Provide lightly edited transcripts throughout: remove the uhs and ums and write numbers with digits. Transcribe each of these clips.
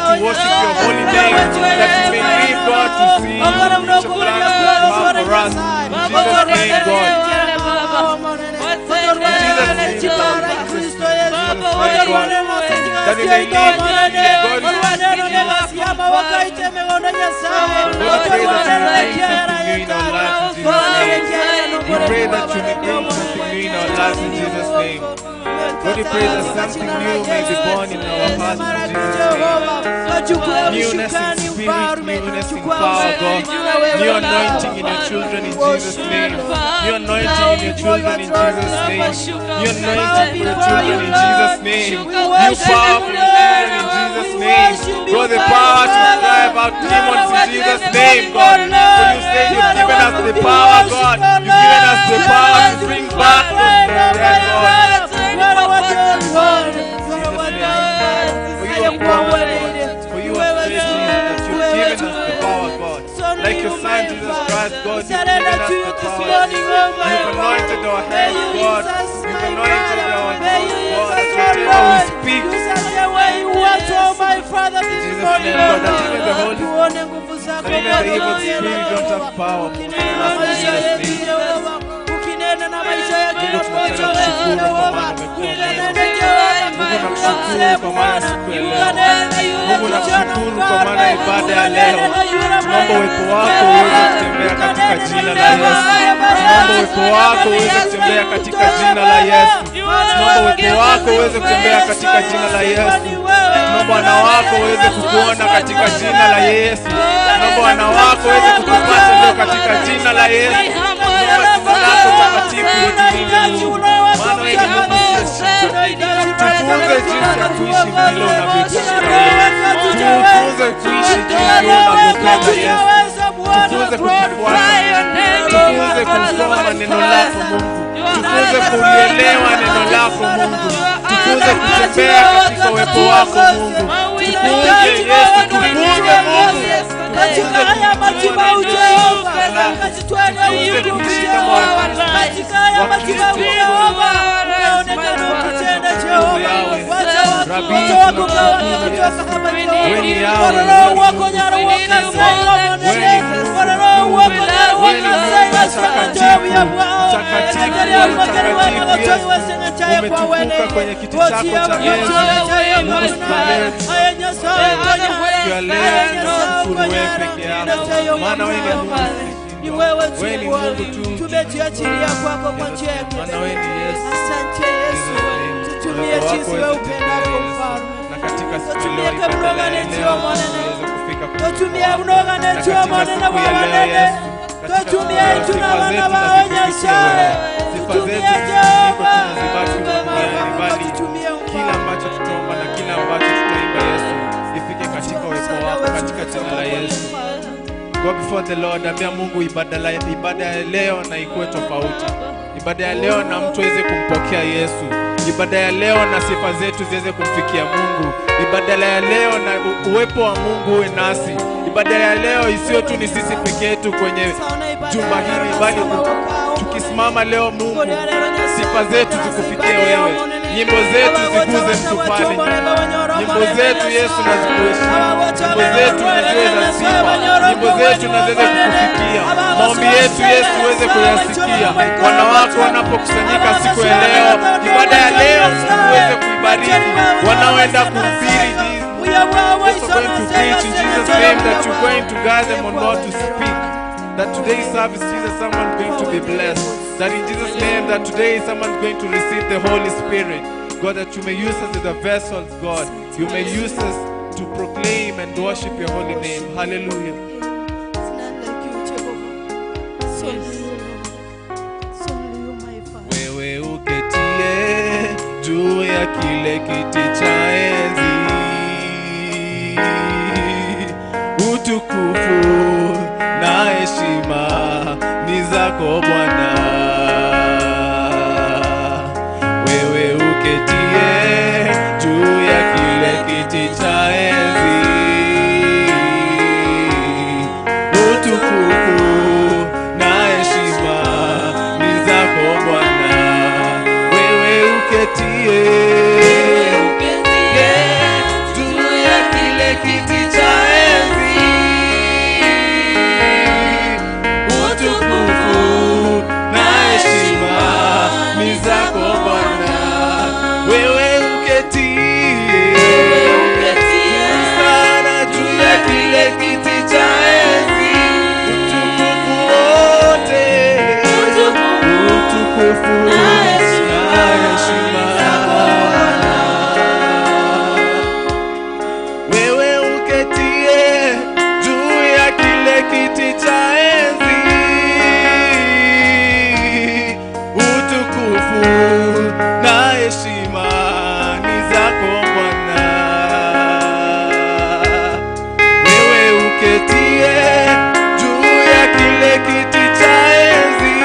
to worship your holy name, that we may live, God, to see the future plans you have for us. In Jesus' name, God. In Jesus' name, God. That we may live, God. God, pray that you may bring something new in our lives in Jesus' name. We pray that you may bring something new in our lives in Jesus' name. God, we pray that something new may be born in our hearts in Jesus' name. Newness in spirit, newness in power, God. New anointing in your children in Jesus' name. New anointing in your children in Jesus' name. New anointing for your children in Jesus' name. New power for your children in Jesus' name. God, the power to drive out demons in Jesus' name, God. For you say you've given us the power, God. You've given us the power to bring back those who are dead, God. Jesus' name. For you have promised, God. For you have said, Jesus, that you've given us the power, God. Like your Son, Jesus Christ, God, you've given us the power. You've anointed our hands, God. You've anointed our thoughts, God, that whatever we speak, in Jesus' name, God, that even the Holy that even the evil spirit don't have power over us in Jesus' name. Mungu, tunataka kushukuru kwa maana umekuwa mwema. Mungu, nakushukuru kwa maana siku ya leo. Mungu, nakushukuru kwa maana ibada ya leo. Tunaomba uwepo wako uweze kutembea katika jina la Yesu. Tunaomba uwepo wako uweze kutembea katika jina la Yesu. Tunaomba uwepo wako uweze kutembea katika jina la Yesu. Tunaomba wana wako waweze kukuona katika jina la Yesu. Tunaomba wana wako waweze kukupata leo katika jina la Yesu. Tunaomba jina lako takatifu litulinde, Mungu, maana wewe ni Mungu usiyeshindwa. Tufunze jinsi ya kuishi vile unavyotaka wewe. Tufunze kuishi jinsi wewe unavyopenda, Yesu. Tufunze kukufuata. Tufunze kusoma neno lako, Mungu. Tufunze kulielewa neno lako, Mungu. Tufunze kutembea katika uwepo wako, Mungu. Tufunze, Yesu, tufunze, Mungu. Katika haya matibabu Jehova, Tufunze kuishi kama Wakristo. Katika haya matibabu Jehova, unaonekana ukitenda Jehova. Wacha Rabi, watu wako kawake tunakushukuru, kutoka Yesu. hapa Wewe ni Jehova. Yahweh, Bwana Roho wewe ni wako Mungu nyaro usiyeshindwa. wako Wewe ni Mungu Bwana Roho mkuu. wako nyaro Wewe ni wako Mungu Sasa mtakatifu, Jehova mtakatifu, mtakatifu Yesu. Umetukuka kwenye kiti chako cha enzi. Mungu, siku ya leo, siku ya leo tunakushukuru wewe peke yako, maana wewe ni Mungu Ni usiyeshindwa. wewe tu Wewe ni Bwana, Mungu tu, tumejiachilia kwako kwa njia ya maana wewe kipekee. ni Yesu. Asante Yesu, Jesus name. tutumie Uwepo wako jinsi uweze wewe kutembea, upendavyo, Yesu. Mfalme. Na katika siku ya Tutumie leo, ibada ya kabulonganetio leo mwanene. tuweze kufika kutoka Tutumie kwako. Na bunonganetio katika mwanene siku ya leo, bwabanene. Yesu, katika siku Tutumie ya leo, tuna sifa bana zetu na bao zikufikie Nyasaye. wewe. Sifa Tutumie zetu ziko Jehova. tunazibaki Tupe duniani, mafahamu, bali tutumie kila Mfalme. ambacho tutaomba na kila ambacho tutaimba, Yesu, ifike katika uwepo wako katika jina la Yesu. Go before the Lord, ambia Mungu ibada ya leo na ikuwe tofauti. Ibada ya leo na mtu aweze kumpokea Yesu. Ibada ya leo na sifa zetu ziweze kumfikia Mungu. Ibada ya leo na uwepo wa Mungu uwe nasi. Ibada ya leo isiyo tu ni sisi peke yetu kwenye jumba hili, bali tukisimama leo, Mungu, sifa zetu zikufikie wewe, nyimbo zetu ziguze mtu pale. Nyimbo zetu, Yesu, na zikuheshimu. Nyimbo zetu na ziwe za sifa. Nyimbo zetu na ziweze kukufikia. Maombi yetu, Yesu, uweze kuyasikia. Wana wako wanapokusanyika siku ya leo, ibada ya leo, Mungu, uweze kuibariki. Wanaoenda kuhubiri, those are going to preach in Jesus' name, that you're going to guide them on what to speak. That today's service, Jesus, someone's going to be blessed. That in Jesus' name, that today someone's going to receive the Holy Spirit. God, that you may use us as the vessels, God. You may use us to proclaim and worship your holy name. Hallelujah. It's none like you, Jehovah. It's only you, Lord. It's only you, my Father. Wewe uketie juu ya kile kiti cha enzi, utukufu na heshima ni zako, Bwana. Wewe uketie juu ya kile kiti cha enzi, utukufu na heshima ni zako, Bwana. Wewe uketie juu ya kile kiti cha enzi, utukufu na heshima ni zako Bwana. Wewe uketie sana juu ya kile kiti cha enzi, utukufu wote, utukufu na heshima. Wewe uketie juu ya kile kiti cha enzi, utukufu na heshima ni zako Bwana. Wewe uketie juu ya kile kiti cha enzi,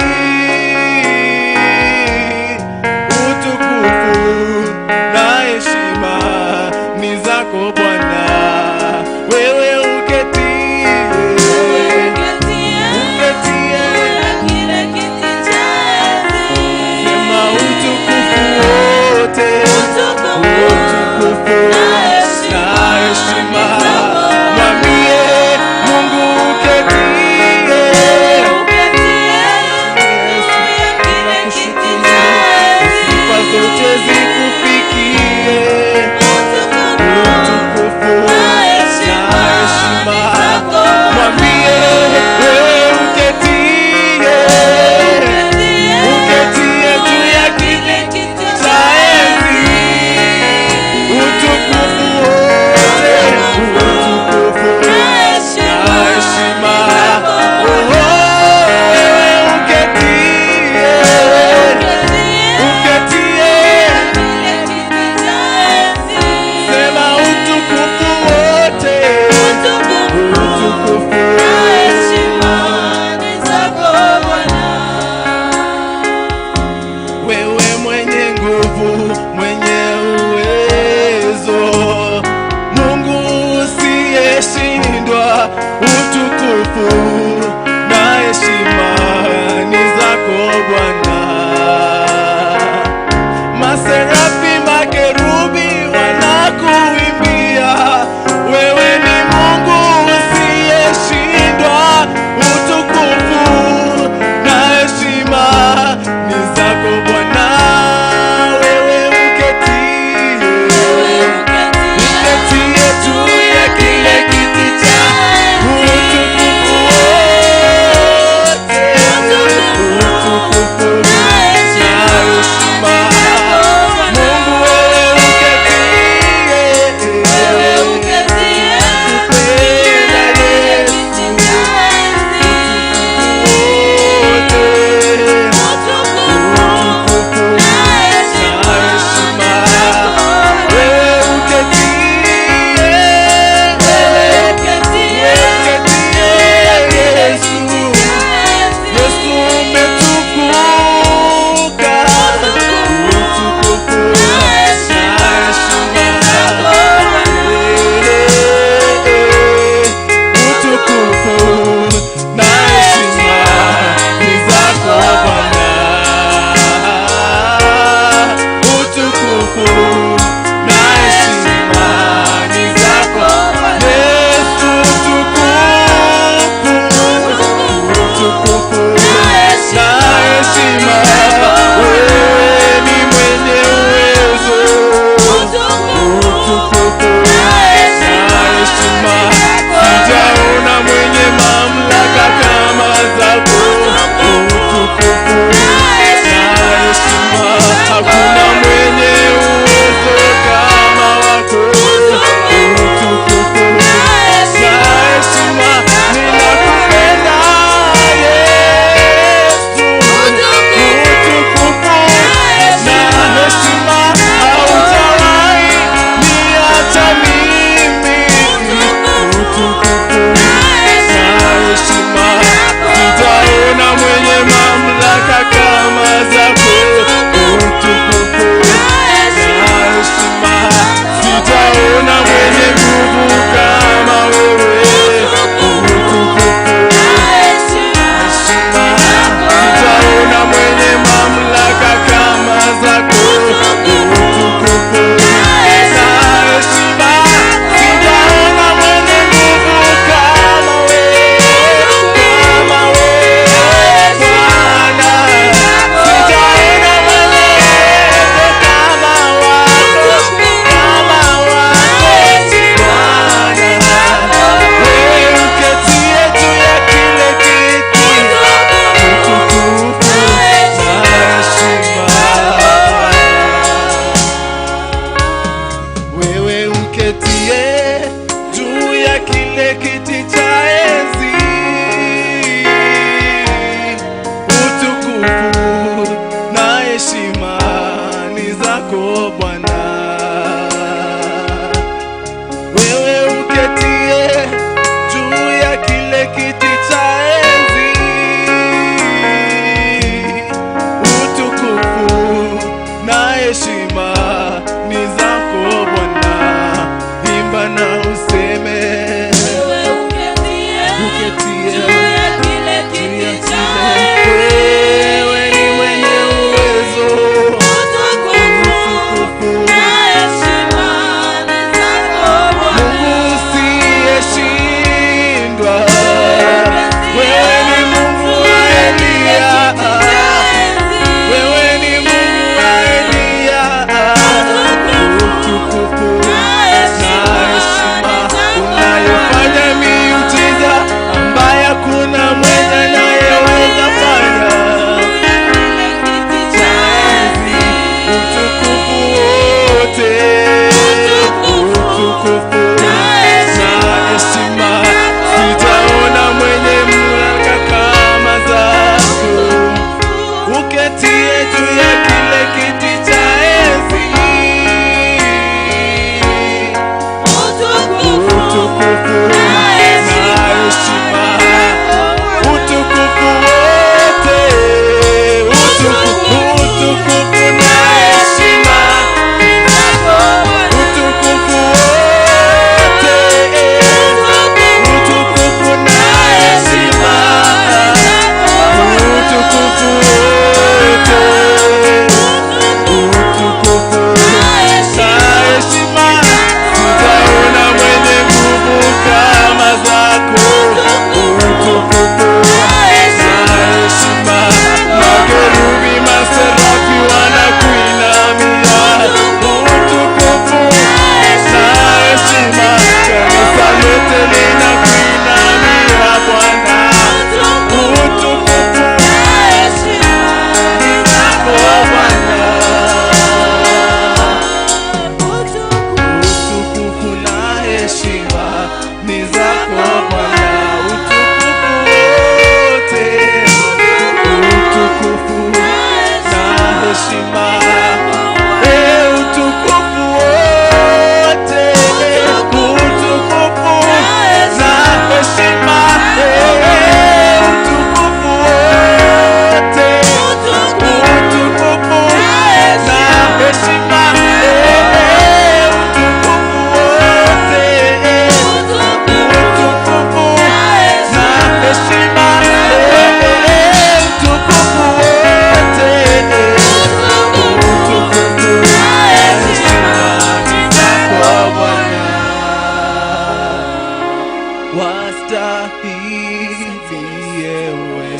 ewe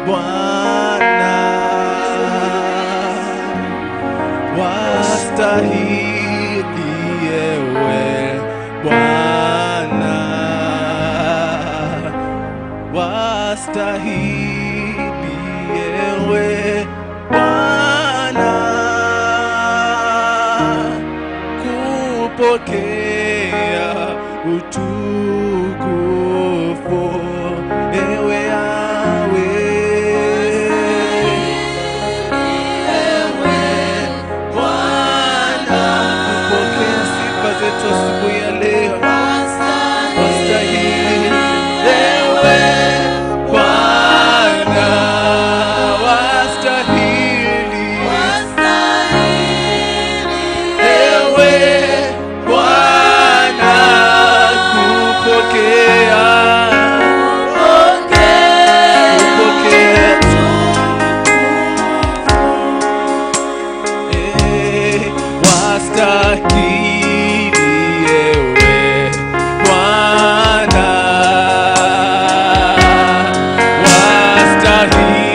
Bwana, wastahili ewe Bwana, wastahili ewe Bwana kupokea utukufu, ewe Yahweh, ewe Bwana, kupokea sifa zetu asubuhi ya leo. Wastahili ewe Bwana, wastahili ewe Bwana kupokea, kupokea. Wastahili ewe Bwana, wastahili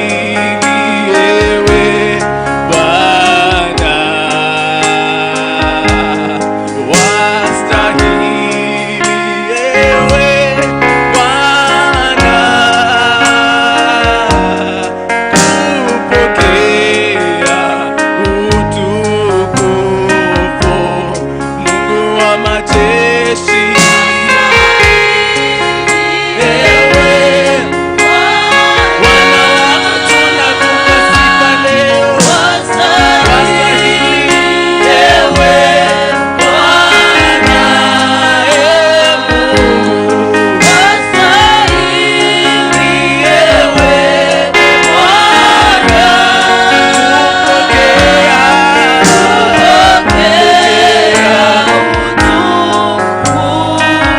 ewe Bwana, wastahili ewe Bwana kupokea utukufu, Mungu wa majeshi, ewe Bwana wako tunakupa sifa leo. Wastahili ewe Bwana, ee Mungu, ewe Bwana, kupokea,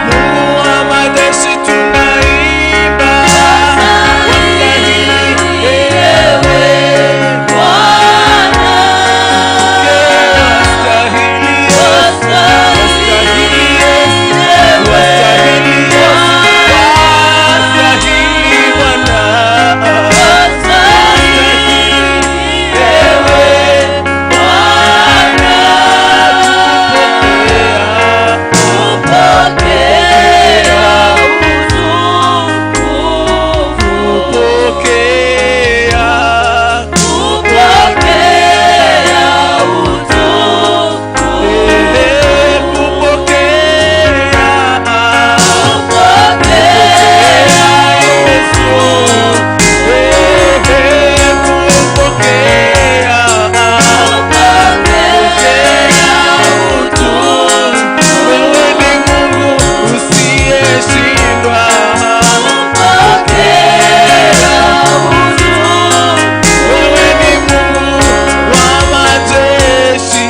Mungu wa majeshi tunaimba, wastahili ewe Bwana, wastahili, wastahili, wastahili, wastahili Bwana, ewe Bwana, kupokea, kupokea, Wewe ni Mungu usiyeshindwa. Wewe ni Mungu wa majeshi.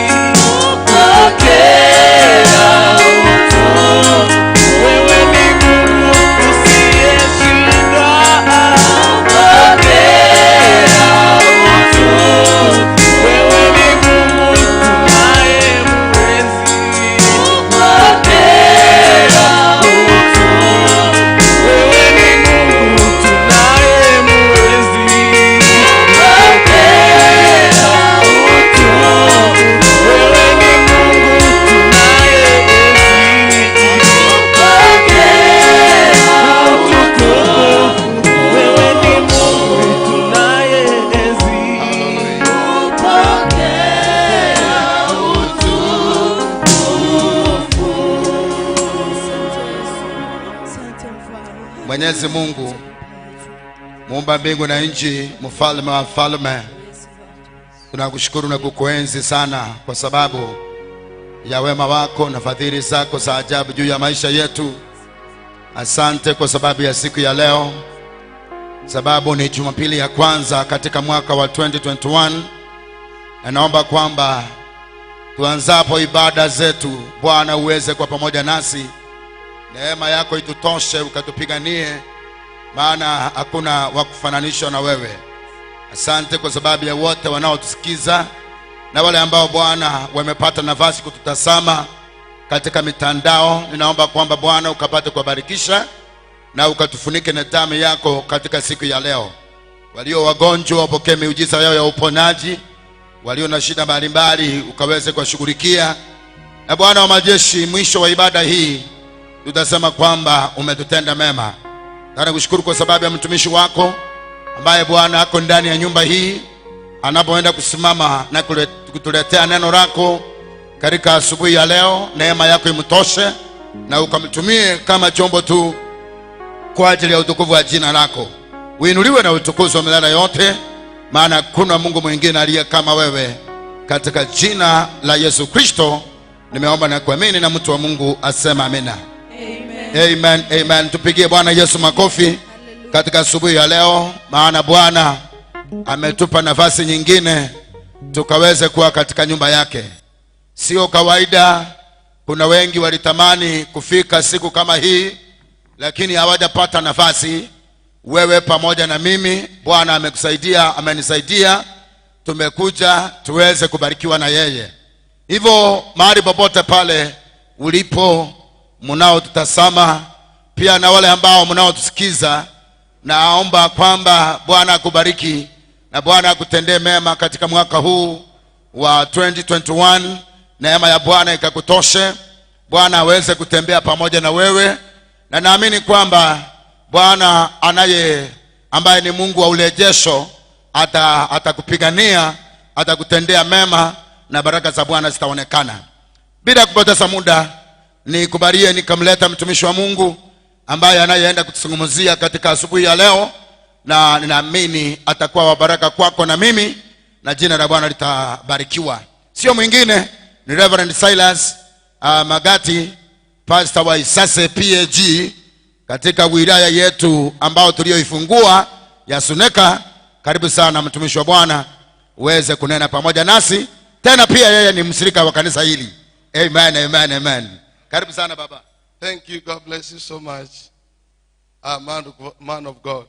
Wewe ni Mungu usiyeshindwa. Wewe ni Mungu tunayemuenzi. Wewe ni Mungu tunayemuenzi. Wewe ni Mungu tunaye-enzi. Utukufu. Wewe ni Mungu tunaye-enzi. Asante Yesu. Asante Mfalme. Mwenyezi Mungu muumba mbingu na nchi, mfalme wa falme, tunakushukuru na kukuenzi sana kwa sababu ya wema wako na fadhili zako za ajabu juu ya maisha yetu. Asante kwa sababu ya siku ya leo, sababu ni Jumapili ya kwanza katika mwaka wa 2021, na naomba kwamba tuanzapo ibada zetu, Bwana uweze kwa pamoja nasi, neema yako itutoshe, ukatupiganie, maana hakuna wa kufananishwa na wewe. Asante kwa sababu ya wote wanaotusikiza na wale ambao Bwana wamepata nafasi kututazama katika mitandao. Ninaomba kwamba Bwana ukapate kuwabarikisha. na ukatufunike na damu yako katika siku ya leo. Walio wagonjwa wapokee miujiza yao ya uponyaji, walio na shida mbalimbali ukaweze kuwashughulikia. Na Bwana wa majeshi, mwisho wa ibada hii tutasema kwamba umetutenda mema. Nakushukuru kwa sababu ya mtumishi wako ambaye Bwana ako ndani ya nyumba hii, anapoenda kusimama na kutuletea neno lako katika asubuhi ya leo. Neema yako imtoshe na ukamtumie kama chombo tu kwa ajili ya utukufu wa jina lako. Uinuliwe na utukuzwe milele yote, maana hakuna Mungu mwingine aliye kama wewe. Katika jina la Yesu Kristo nimeomba na kuamini, na mtu wa Mungu asema amina. Amen. Amen, amen. Tupigie Bwana Yesu makofi katika asubuhi ya leo, maana Bwana ametupa nafasi nyingine tukaweze kuwa katika nyumba yake. Sio kawaida, kuna wengi walitamani kufika siku kama hii lakini hawajapata nafasi. Wewe pamoja na mimi, Bwana amekusaidia, amenisaidia, tumekuja tuweze kubarikiwa na yeye. Hivyo mahali popote pale ulipo, mnaotutazama pia na wale ambao mnaotusikiza, naomba kwamba Bwana akubariki na Bwana akutendee mema katika mwaka huu wa 2021. Neema ya Bwana ikakutoshe, Bwana aweze kutembea pamoja na wewe, na naamini kwamba Bwana anaye ambaye ni Mungu wa urejesho atakupigania, atakutendea mema na baraka za Bwana zitaonekana. Bila kupoteza muda, nikubalie nikamleta mtumishi wa Mungu ambaye anayeenda kutuzungumzia katika asubuhi ya leo, na ninaamini atakuwa wa baraka kwako na mimi, na jina la Bwana litabarikiwa. Sio mwingine ni Reverend Silas Magati, pastor wa Isase PAG katika wilaya yetu ambao tulioifungua ya Suneka. Karibu sana mtumishi wa Bwana uweze kunena pamoja nasi. Tena pia yeye ni mshirika wa kanisa hili. Amen, amen, amen. Karibu sana baba. Thank you. God bless you so much. Man of God.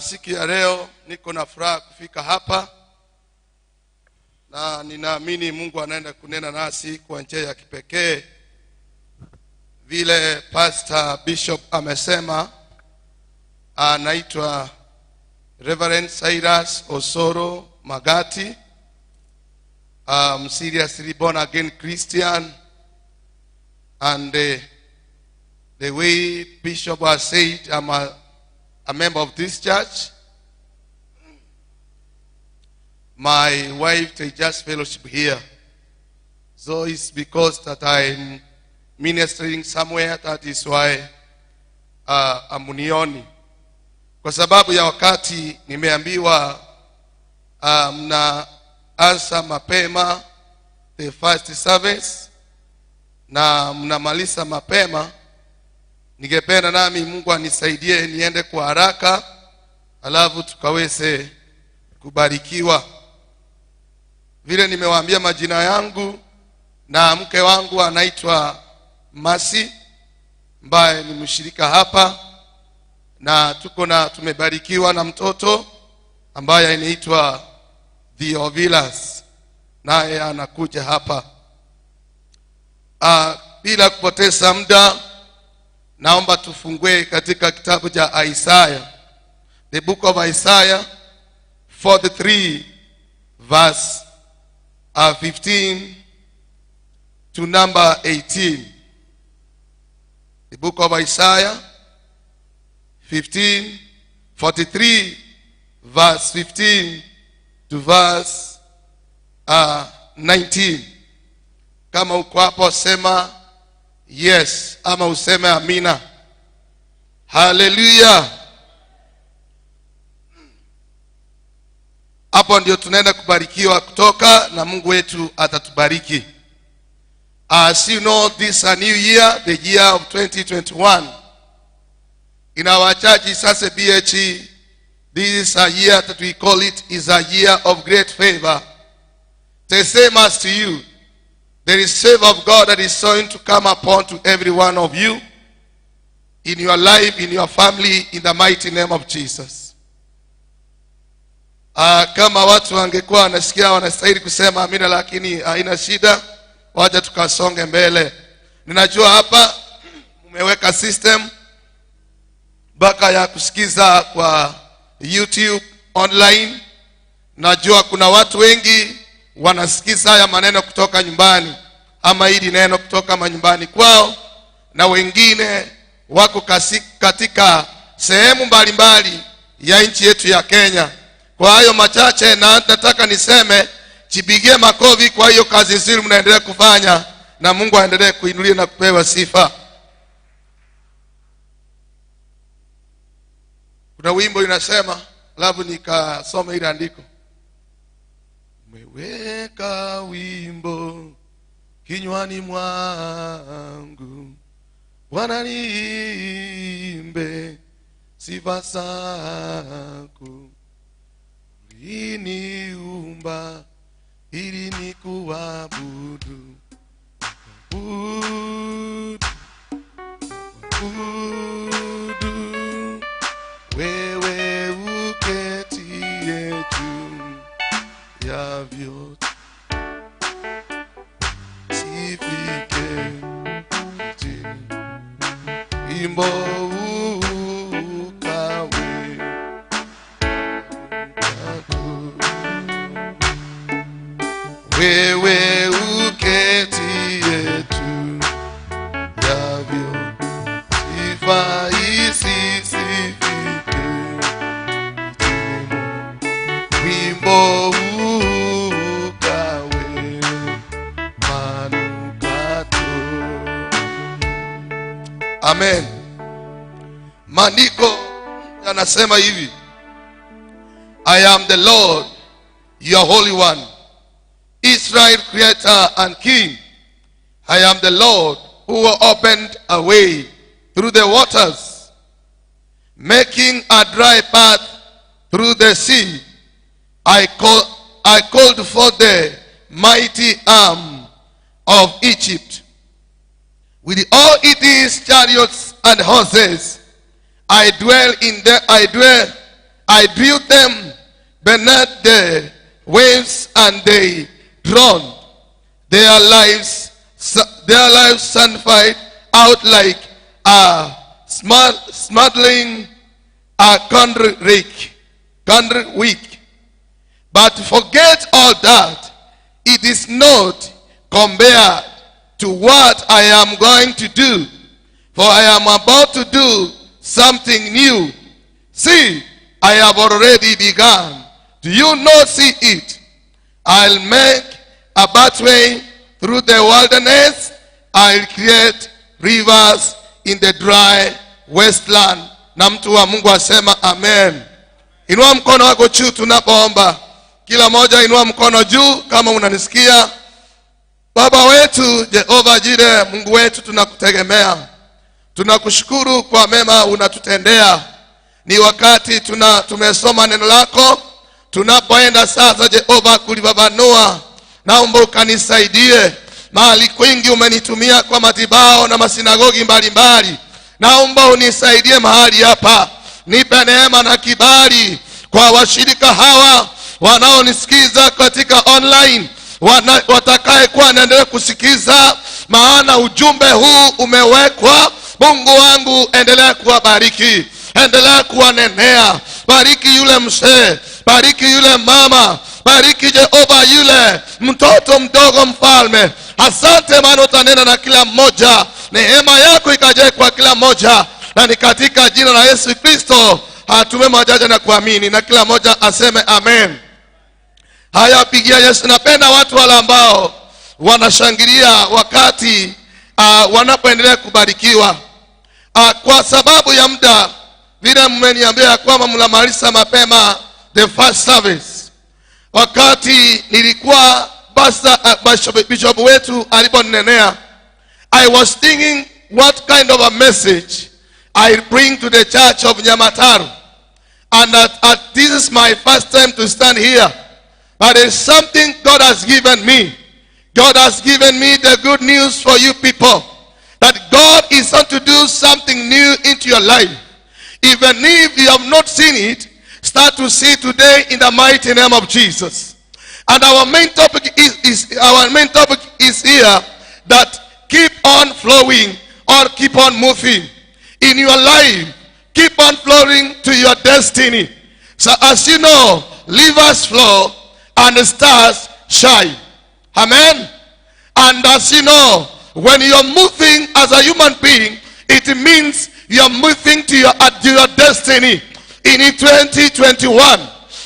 Siku ya leo niko na furaha kufika hapa, na ninaamini Mungu anaenda kunena nasi kwa njia ya kipekee. Vile Pastor Bishop amesema, anaitwa Reverend Cyrus Osoro Magati. I'm seriously born again Christian, and the way Bishop has said, I'm a member of this church. My wife, they just fellowship here. So it's because that I'm ministering somewhere, that is why amunioni. Kwa sababu ya wakati nimeambiwa mnaanza mapema the first service na mnamaliza mapema. Ningependa nami Mungu anisaidie niende kwa haraka, alafu tukaweze kubarikiwa. Vile nimewaambia majina yangu, na mke wangu anaitwa Masi ambaye ni mshirika hapa, na tuko na tumebarikiwa na mtoto ambaye anaitwa Theophilus, naye anakuja hapa. Bila kupoteza muda, naomba tufungue katika kitabu cha Isaiah, the book of Isaiah 43 verse 15 to number 18. The book of Isaiah 15:43 verse 15 to verse 19. Kama uko hapo sema yes ama useme amina. Hallelujah. Hapo ndio tunaenda kubarikiwa kutoka, na Mungu wetu atatubariki. As you know, this is a new year, the year of 2021. In our church, Isase BHE, this is a year that we call it is a year of great favor. The same as to you, there is favor of God that is going to come upon to every one of you, in your life, in your family, in the mighty name of Jesus. Kama watu wangekuwa wanasikia wanastahili kusema amina, lakini haina shida, wacha tukasonge mbele. Ninajua hapa Umeweka system mpaka ya kusikiza kwa YouTube online. Najua kuna watu wengi wanasikiza haya maneno kutoka nyumbani, ama hili neno kutoka manyumbani kwao, na wengine wako katika sehemu mbalimbali ya nchi yetu ya Kenya. Kwa hayo machache na nataka niseme, jipigie makofi kwa hiyo kazi nzuri mnaendelea kufanya, na Mungu aendelee kuinulia na kupewa sifa. Kuna wimbo inasema, alafu nikasome ile andiko. Umeweka wimbo kinywani mwangu, Bwana niimbe sifa zako. Uliniumba ili nikuabudu, abudu, abudu. Wewe uketie juu ya vyote, sifike chini, wimbo ukawe wako. Wewe uketie juu ya vyote, sifa isisifike chini, wimbo ukawe manukato. Amen. Maandiko yanasema hivi: I am the Lord, your Holy One, Israel Creator and King. I am the Lord who opened a way through the waters, making a dry path through the sea. I called for the mighty arm of Egypt, with all its chariots and horses. I drew them beneath the waves, and they drowned. Their lives sanctified out like a smuggling a country week. But forget all that. It is not compared to what I am going to do, for I am about to do something new. See, I have already begun. Do you not see it? I'll make a pathway through the wilderness. I'll create rivers in the dry wasteland. Na mtu wa Mungu asema amen. Inua mkono wako juu tunapoomba. Kila moja inua mkono juu kama unanisikia. Baba wetu Jehova Jire, Mungu wetu, tunakutegemea. Tunakushukuru kwa mema unatutendea. Ni wakati tumesoma neno lako. Tunapoenda sasa Jehova kulibabanua, naomba ukanisaidie. Mahali kwingi umenitumia kwa madhabahu na masinagogi mbalimbali. Naomba unisaidie mahali hapa. Nipe neema na kibali kwa washirika hawa wanaonisikiza katika online, watakaye kuwa naendelea kusikiza, maana ujumbe huu umewekwa. Mungu wangu, endelea kuwabariki, endelea kuwanenea. Bariki yule mzee, bariki yule mama, bariki Jehova yule mtoto mdogo mfalme. Asante maana utanena na kila mmoja. Neema yako ikaje kwa kila mmoja, na ni katika jina la Yesu Kristo hatume majaja na kuamini, na kila mmoja aseme amen. Haya, pigia Yesu. Napenda watu wale ambao wanashangilia wakati wanapoendelea kubarikiwa. Kwa sababu ya muda, vile mmeniambia kwamba mnamaliza mapema the first service. Wakati nilikuwa pastor, bishop wetu aliponinenea, I was thinking what kind of a message I bring to the church of Nyamataro. And that this is my first time to stand here. But there's something God has given me. God has given me the good news for you people. That God is going to do something new into your life. Even if you have not seen it, start to see today in the mighty name of Jesus. And our main topic is here, that keep on flowing or keep on moving in your life. Keep on flowing to your destiny. So as you know, rivers flow and the stars shine. Amen. And as you know, when you're moving as a human being, it means you're moving to your destiny. In 2021,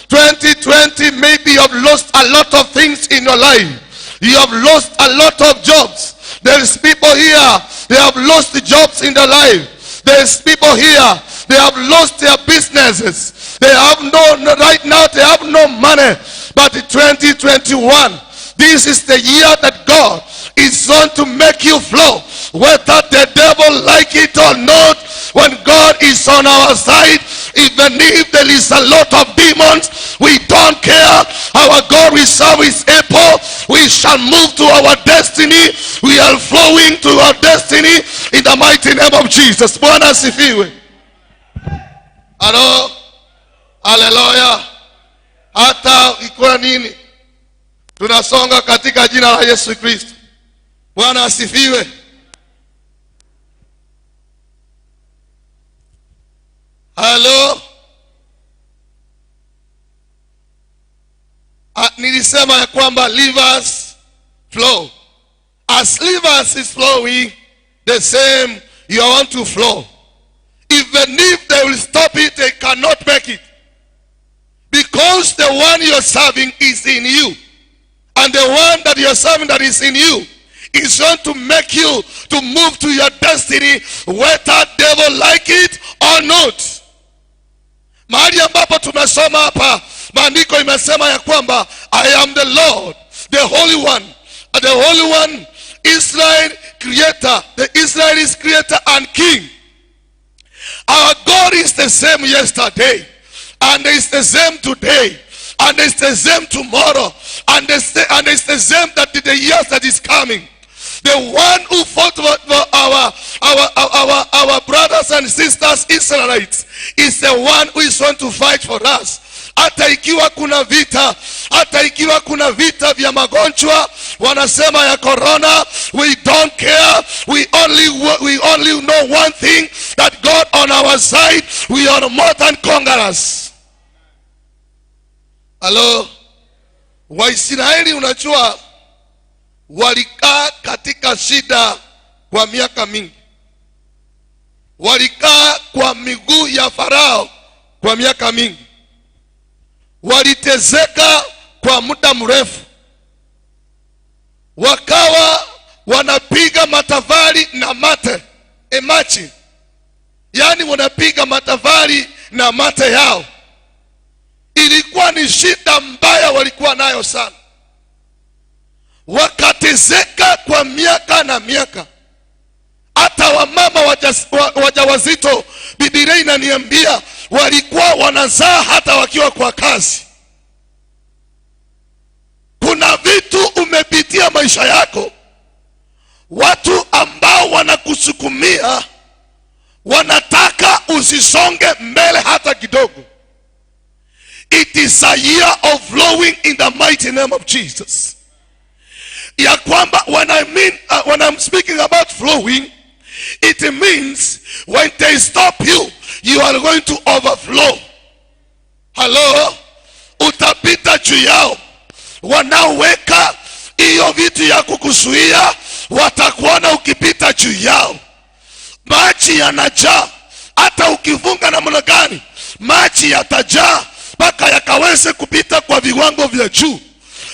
2020, maybe you have lost a lot of things in your life. You have lost a lot of jobs. There is people here, they have lost the jobs in their life. There is people here, they have lost their businesses. They have no, right now they have no money. But in 2021, this is the year that God is going to make you flow. Whether the devil like it or not, when God is on our side, even if there is a lot of demons, we don't care. Our God we serve is able. We shall move to our destiny. We are flowing to our destiny in the mighty name of Jesus. Bwana asifiwe. Halo. Haleluya. Hata ikuwa nini, tunasonga katika jina la Yesu Kristo. Bwana asifiwe. Halo. Nilisema ya kwamba rivers flow. As rivers is flowing, the same you want to flow. Even if they will stop it, they cannot make it. Because the one you're serving is in you. And the one that you're serving that is in you is going to make you to move to your destiny, whether devil like it or not. Mahali ambapo tumesoma hapa, maandiko imesema ya kwamba I am the Lord, the Holy One, the Holy One, Israel creator, the Israel's creator and king. Our God is the same yesterday, and is the same today, and it's the same tomorrow, and it's the same that the years that is coming. The one who fought for our brothers and sisters Israelites is the one who is going to fight for us. Hata ikiwa kuna vita, hata ikiwa kuna vita vya magonjwa, wanasema ya corona, we don't care. We only know one thing, that God on our side, we are more than conquerors. Hello. Waisraeli unajua walikaa katika shida kwa miaka mingi. Walikaa kwa miguu ya Farao kwa miaka mingi. Walitezeka kwa muda mrefu. Wakawa wanapiga matafari na mate. Imagine. Yani wanapiga matafari na mate yao. Ilikuwa ni shida mbaya walikuwa nayo sana. Wakatezeka kwa miaka na miaka. Hata wamama wajawazito, Biblia inaniambia walikuwa wanazaa hata wakiwa kwa kazi. Kuna vitu umepitia maisha yako, watu ambao wanakusukumia wanataka usisonge mbele hata kidogo. It is a year of flowing in the mighty name of Jesus. Ya kwamba when I'm speaking about flowing, it means when they stop you, you are going to overflow. Hello? Utapita juu yao. Wanaoweka hiyo vitu ya kukuzuia watakuona ukipita juu yao. Maji yanajaa. Hata ukifunga namna gani, maji yatajaa mpaka yakaweze kupita kwa viwango vya juu.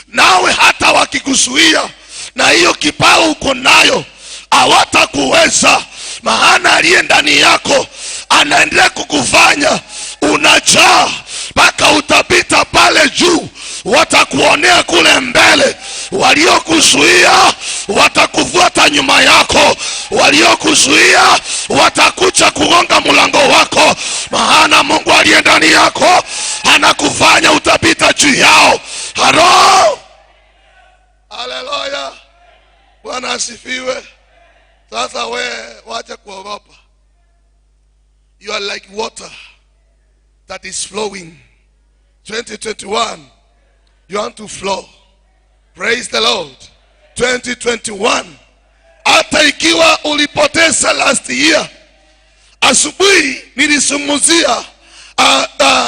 Nawe hata wakikuzuia na hiyo kipawa uko nayo, hawatakuweza. Maana aliye ndani yako anaendelea kukufanya unajaa mpaka utapita pale juu. Watakuonea kule mbele. Waliokuzuia watakufuata nyuma yako. Waliokuzuia watakuja kugonga mlango wako. Maana Mungu aliye ndani yako anakufanya utapita juu yao. Halo. Haleluya. Bwana asifiwe. Sasa we wacha kuogopa. You are like water that is flowing. 2021, you want to flow. Praise the Lord. 2021, hata ikiwa ulipoteza pesa last year. Asubuhi nilizungumzia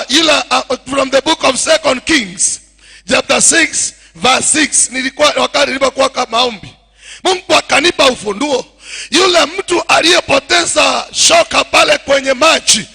ila from the book of Second Kings chapter 6 verse 6. Nilikuwa wakati nilipokuwa kama maombi, Mungu akanipa ufunduo. Yule mtu aliyepoteza shoka pale kwenye maji,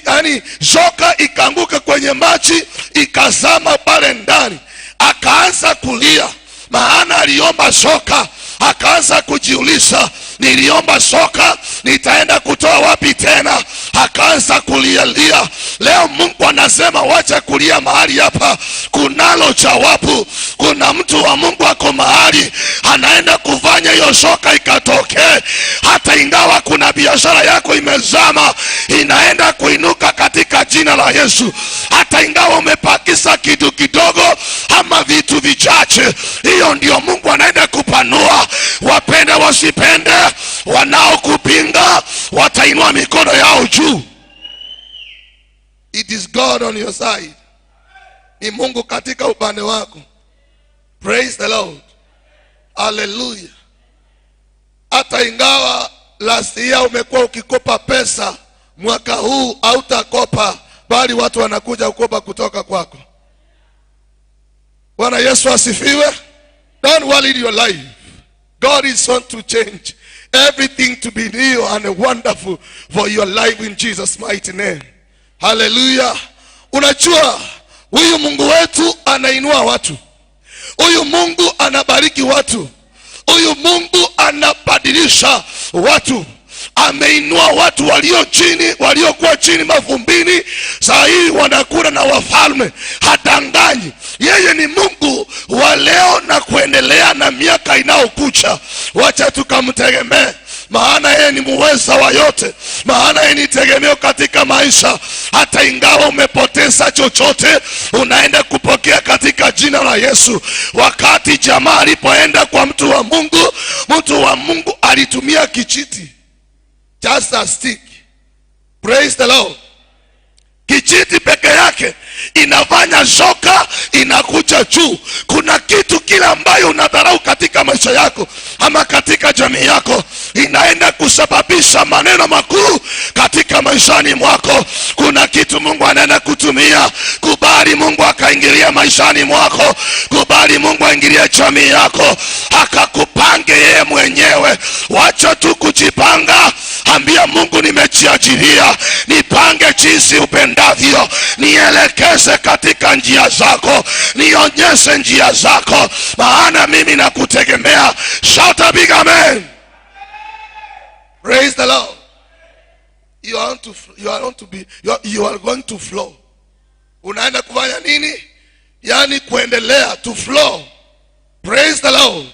yani shoka ikaanguka kwenye maji ikazama pale ndani, akaanza kulia, maana aliomba shoka. Akaanza kujiuliza, niliomba shoka, nitaenda kutoa wapi tena? Akaanza kulialia. Leo Mungu anasema wacha kulia mahali hapa, kunalo jawabu. Kuna mtu wa Mungu ako mahali anaenda kufanya hiyo shoka ikatokee. Hata ingawa kuna biashara yako imezama, inaenda kuinuka katika jina la Yesu. Hata ingawa umepakisa kitu kidogo ama vitu vichache, hiyo ndio Mungu anaenda kupanua. Wapende wasipende, wanaokupinga watainua mikono yao juu. It is God on your side. Ni Mungu katika upande wako. Praise the Lord. Hallelujah. Hata ingawa last year umekuwa ukikopa pesa, mwaka huu hautakopa, bali watu wanakuja kukopa kutoka kwako. Bwana Yesu asifiwe. Don't worry your life. God is on to change everything to be new and wonderful for your life in Jesus' mighty name. Hallelujah. Unajua huyu Mungu wetu anainua watu. Huyu Mungu anabariki watu. Huyu Mungu anabadilisha watu. Ameinua watu walio chini, waliokuwa chini mavumbini, saa hii wanakula na wafalme. Hadanganyi. Yeye ni Mungu wa leo na kuendelea na miaka inayokuja. Wacha tukamtegemee, maana yeye ni muweza wa yote, maana yeye ni tegemeo katika maisha. Hata ingawa umepoteza chochote, unaenda kupokea katika jina la Yesu. Wakati jamaa alipoenda kwa mtu wa Mungu, mtu wa Mungu alitumia kijiti, just a stick. Praise the Lord. Kijiti peke yake inafanya shoka inakuja juu. Kuna kitu kile ambayo unadharau katika maisha yako ama katika jamii yako, inaenda kusababisha maneno makuu katika maishani mwako. Kuna kitu Mungu anaenda kutumia. Kubali Mungu akaingilia maishani mwako. Kubali Mungu aingilie jamii yako, akakupange yeye mwenyewe. Wacha tu kujipanga. Ambia Mungu, nimejiajiria, nipange jinsi upendavyo, nielekeze katika njia zako, nionyeshe njia zako, maana mimi nakutegemea. Shout a big amen. Praise the Lord. You are going to flow. Unaenda kufanya nini? Yani kuendelea, to flow. Praise the Lord.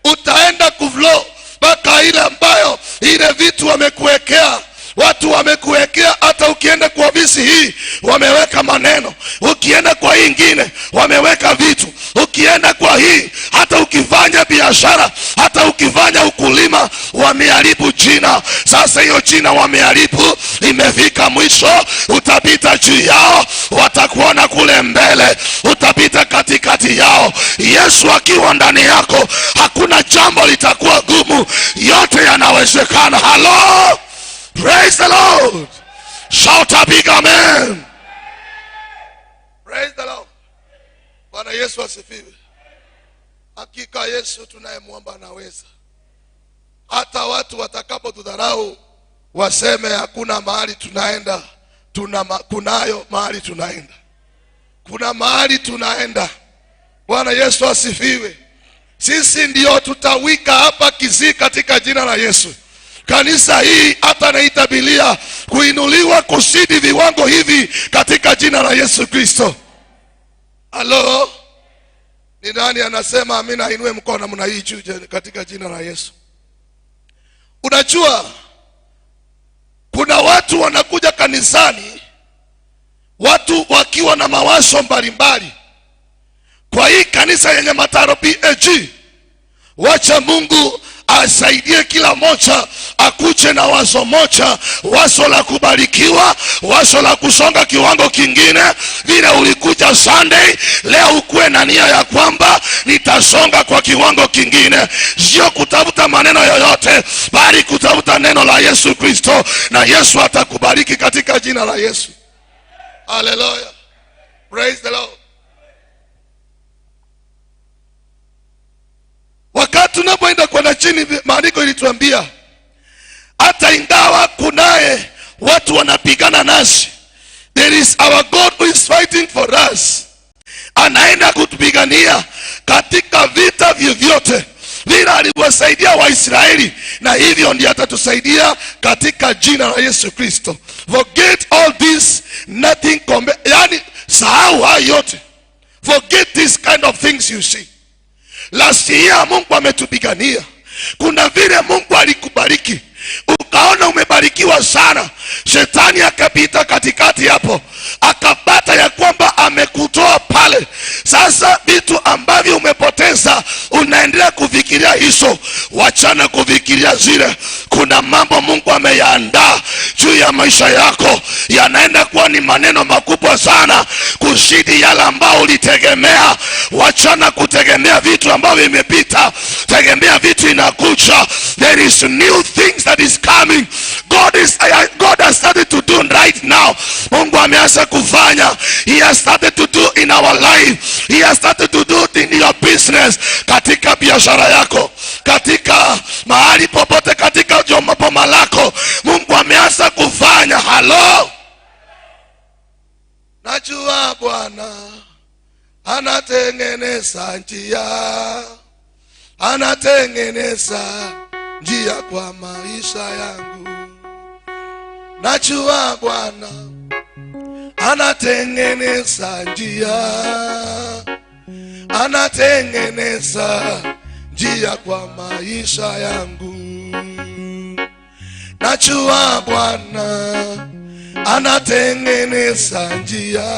Utaenda kuflow mpaka ile ambayo ile vitu wamekuwekea, watu wamekuwekea. Hata ukienda kwa ofisi hii wameweka maneno, ukienda kwa hii ingine wameweka vitu, ukienda kwa hii, hata ukifanya biashara, hata ukifanya ukulima, wameharibu jina. Sasa hiyo jina wameharibu, imefika mwisho. Utapita juu yao, watakuona kule mbele, utapita katikati yao. Yesu akiwa ndani yako, hakuna jambo litakuwa gumu, yote yanawezekana. Hello? Praise the Lord. Shout a big amen. Praise the Lord. Bwana Yesu asifiwe. Hakika Yesu tunayemwomba anaweza. Hata watu watakapotudharau waseme hakuna mahali tunaenda, kunayo mahali tunaenda. Kuna mahali tunaenda. Bwana Yesu asifiwe. Sisi ndio tutawika hapa Kisii katika jina la Yesu. Kanisa hii hata naitabilia kuinuliwa kusidi viwango hivi katika jina la Yesu Kristo. Halo? Ni nani anasema amina? Inue mkono namna hii juu katika jina la Yesu. Unajua kuna watu wanakuja kanisani, watu wakiwa na mawazo mbalimbali. Kwa hii kanisa yenye Mataro PAG, wacha Mungu asaidie kila mmoja Akuje na wazo moja, wazo la kubarikiwa, wazo la kusonga kiwango kingine. Vile ulikuja Sunday, leo ukuwe na nia ya kwamba nitasonga kwa kiwango kingine, sio kutafuta maneno yoyote, bali kutafuta neno la Yesu Kristo, na Yesu atakubariki katika jina la Yesu. Hallelujah. Praise the Lord. Wakati tunapoenda kwenda chini, maandiko ilituambia hata ingawa kunaye watu wanapigana nasi, there is our God who is fighting for us. Anaenda kutupigania katika vita vyovyote vile aliwasaidia Waisraeli, na hivyo ndiye atatusaidia katika jina la Yesu Kristo. Forget all this, nothing yani sahau hayo yote. Forget this kind of things you see. Last year Mungu ametupigania. Kuna vile Mungu alikubariki, ukaona umebarikiwa sana, shetani akapita katikati hapo, akapata ya kwamba amekutoa pale. Sasa vitu ambavyo umepoteza unaendelea kufikiria hizo, wachana kufikiria zile. Kuna mambo Mungu ameyaandaa juu ya maisha yako, yanaenda kuwa ni maneno makubwa sana kuzidi yale ambao ulitegemea. Wachana kutegemea vitu ambavyo vimepita, tegemea vitu inakuja. There is new things that is coming. God has started to do right now. Mungu ameanza kufanya. He has started to do in our life. He has started to do it in your business. Katika biashara yako, katika mahali popote, katika boma lako, Mungu ameanza kufanya. Hello. Najua Bwana anatengeneza njia, anatengeneza njia kwa maisha yangu. Najua Bwana anatengeneza njia, anatengeneza njia kwa maisha yangu. Najua Bwana anatengeneza njia,